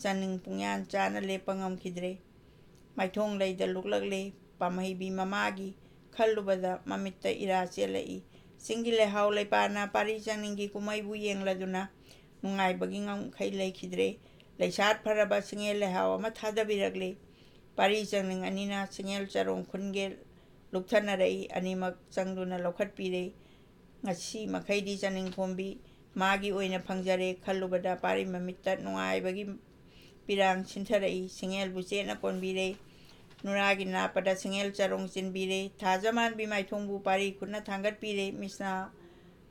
ꯆꯥꯅꯤꯡ ꯄꯨꯡꯌꯥꯟ ꯆꯥꯅ ꯂꯦꯞꯄ ꯉꯝꯈꯤꯗ꯭ꯔꯦ꯫ ꯃꯥꯏꯊꯣꯡ ꯂꯩꯗ ꯂꯨꯛꯂꯛꯂꯦ꯫ ꯄꯥꯝꯍꯩꯕꯤ ꯃꯃꯥꯒꯤ ꯈꯜꯂꯨꯕꯗ ꯃꯃꯤꯠꯇ ꯏꯔꯥ ꯆꯦꯜꯂꯛꯏ꯫ ꯆꯤꯡꯒꯤ ꯂꯩꯍꯥꯎ ꯂꯩꯄꯥꯅ ꯄꯥꯔꯤ ꯆꯥꯅꯤꯡꯒꯤ ꯀꯨꯝꯍꯩꯕꯨ ꯌꯦꯡꯂꯗꯨꯅ ꯅꯨꯡꯉꯥꯏꯕꯒꯤ ꯉꯝꯈꯩ ꯂꯩꯈꯤꯗ꯭ꯔꯦ꯫ ꯂꯩꯁꯥꯠ ꯐꯔꯕ ꯆꯤꯡꯌꯦꯜ ꯂꯩꯍꯥꯎ ꯑꯃ ꯊꯥꯗꯕꯤꯔꯛꯂꯦ꯫ ꯄꯥꯔꯤ ꯆꯥꯅꯤꯡ ꯑꯅꯤꯅ ꯆꯤꯡꯌꯦꯜ ꯆꯔꯣꯡ ꯈꯨꯟꯒꯦ ꯂꯨꯞꯊꯅꯔꯛꯏ꯫ ꯑꯅꯤꯃꯛ ꯆꯪꯗꯨꯅ ꯂꯧꯈꯠꯄꯤꯔꯦ꯫ ꯉꯁꯤ ꯃꯈꯩꯗꯤ ꯆꯥꯅꯤꯡꯈꯣꯝꯕꯤ ꯃꯥꯒꯤ ꯑꯣꯏꯅ ꯐꯪꯖꯔꯦ ꯈꯜꯂꯨꯕꯗ ꯄꯥꯔꯤ ꯃꯃꯤꯠꯇ ꯅꯨꯡꯉꯥꯏꯕꯒꯤ ꯄꯤꯔꯥꯡ ꯁꯤꯟꯊꯔꯛꯏ꯫ ꯁꯤꯡꯉꯦꯜꯕꯨ ꯆꯦꯠꯅ ꯀꯣꯟꯕꯤꯔꯦ꯫ ꯅꯨꯔꯥꯒꯤ ꯅꯥꯞꯄꯗ ꯁꯤꯡꯉꯦꯜ ꯆꯔꯣꯡ ꯆꯤꯟꯕꯤꯔꯦ꯫ ꯊꯥꯖꯃꯥꯟꯕꯤ ꯃꯥꯏꯊꯣꯡꯕꯨ ꯄꯥꯔꯤ ꯈꯨꯠꯅ ꯊꯥꯡꯒꯠꯄꯤꯔꯦ꯫ ꯃꯤꯠꯁꯅꯥ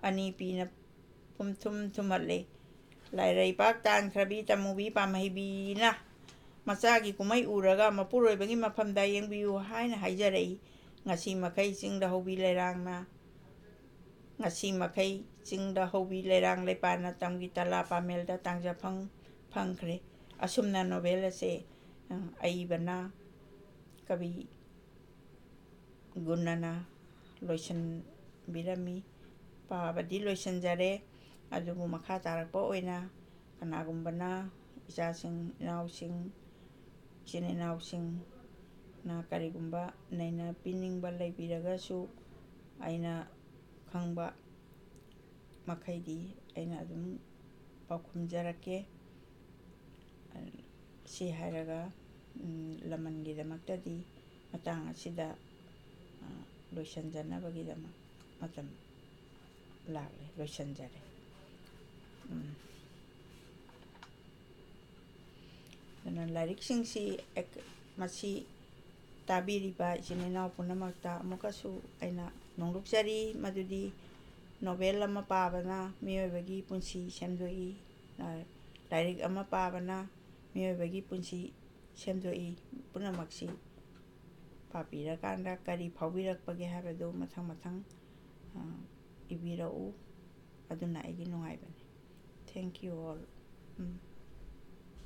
ꯑꯅꯤ ꯄꯤꯅ ꯄꯨꯝꯊꯨꯝ ꯊꯨꯝꯍꯠꯂꯦ꯫ ꯂꯥꯏꯔꯩꯄꯥꯛ ꯇꯥꯟꯈ꯭ꯔꯕꯤ ꯇꯃꯨꯕꯤ ꯄꯥꯝꯍꯩꯕꯤꯅ ꯃꯆꯥꯒꯤ ꯀꯨꯝꯍꯩ ꯎꯔꯒ ꯃꯄꯨꯔꯣꯏꯕꯒꯤ ꯃꯐꯝꯗ ꯌꯦꯡꯕꯤꯌꯨ ꯍꯥꯏꯅ ꯍꯥꯏꯖꯔꯛꯏ꯫ ꯉꯁꯤ ꯃꯈꯩ ꯆꯤꯡꯗ ꯍꯧꯕꯤ ꯂꯩꯔꯥꯡꯅ, ꯉꯁꯤ ꯃꯈꯩ ꯆꯤꯡꯗ ꯍꯧꯕꯤ ꯂꯩꯔꯥꯡ ꯂꯩꯄꯥꯅ ꯇꯝꯒꯤ ꯇꯂꯥ ꯄꯥꯃꯦꯜꯗ ꯇꯥꯡꯖꯐꯝ ꯐꯪꯈ꯭ꯔꯦ꯫ ꯑꯁꯨꯝꯅ ꯅꯣꯚꯦꯜ ꯑꯁꯦ, ꯑ, ꯑꯏꯕꯅ ꯀꯕꯤ ꯒꯨꯅꯅ ꯂꯣꯏꯁꯤꯟꯕꯤꯔꯝꯃꯤ꯫ ꯄꯥꯕꯗꯤ ꯂꯣꯏꯁꯤꯟꯖꯔꯦ, ꯑꯗꯨꯕꯨ ꯃꯈꯥ ꯇꯥꯔꯛꯄ ꯑꯣꯏꯅ ꯀꯅꯥꯒꯨꯝꯕꯅ, ꯏꯆꯥꯁꯤꯡ, ꯏꯅꯥꯎꯁꯤꯡ, ꯏꯆꯤꯟ ꯏꯅꯥꯎꯁꯤꯡꯅ ꯀꯔꯤꯒꯨꯝꯕ ꯅꯩꯅꯕꯤꯅꯤꯡꯕ ꯂꯩꯕꯤꯔꯒꯁꯨ, ꯑꯩꯅ ꯈꯪꯕ ꯃꯈꯩꯗꯤ ꯑꯩꯅ ꯑꯗꯨꯝ ꯄꯥꯎꯈꯨꯝꯖꯔꯛꯀꯦ꯫ ꯁꯤ ꯍꯥꯏꯔꯒ, ꯎꯝ, ꯂꯃꯟꯒꯤꯗꯃꯛꯇꯗꯤ ꯃꯇꯥꯡ ꯑꯁꯤꯗ, ꯑ, ꯂꯣꯏꯁꯤꯟꯖꯅꯕꯒꯤꯗꯃꯛ ꯃꯇꯝ ꯂꯥꯛꯂꯦ, ꯂꯣꯏꯁꯤꯟꯖꯔꯦ꯫ ꯎꯝ꯫ ꯑꯗꯨꯅ ꯂꯥꯏꯔꯤꯛꯁꯤꯡꯁꯤ ꯑꯦꯛ-, ꯃꯁꯤ ꯇꯥꯕꯤꯔꯤꯕ ꯏꯆꯤꯟ ꯏꯅꯥꯎ ꯄꯨꯝꯅꯃꯛꯇ ꯑꯃꯨꯛꯀꯁꯨ ꯑꯩꯅ ꯅꯣꯡꯂꯨꯛꯆꯔꯤ, ꯃꯗꯨꯗꯤ ꯅꯣꯚꯦꯜ ꯑꯃ ꯄꯥꯕꯅ ꯃꯤꯑꯣꯏꯕꯒꯤ ꯄꯨꯟꯁꯤ ꯁꯦꯝꯗꯣꯛꯏ, ꯂꯥꯏꯔꯤꯛ ꯑꯃ ꯄꯥꯕꯅ ꯃꯤꯑꯣꯏꯕꯒꯤ ꯄꯨꯟꯁꯤ ꯁꯦꯝꯗꯣꯛꯏ꯫ ꯄꯨꯝꯅꯃꯛꯁꯤ ꯄꯥꯕꯤꯔꯀꯥꯟꯗ ꯀꯔꯤ ꯐꯥꯎꯕꯤꯔꯛꯄꯒꯦ ꯍꯥꯏꯕꯗꯨ ꯃꯊꯪ ꯃꯊꯪ, ꯑ, ꯏꯕꯤꯔꯛꯎ꯫ ꯑꯗꯨꯅ ꯑꯩꯒꯤ ꯅꯨꯡꯉꯥꯏꯕꯅꯤ꯫ Thank you all. ꯎꯝ꯫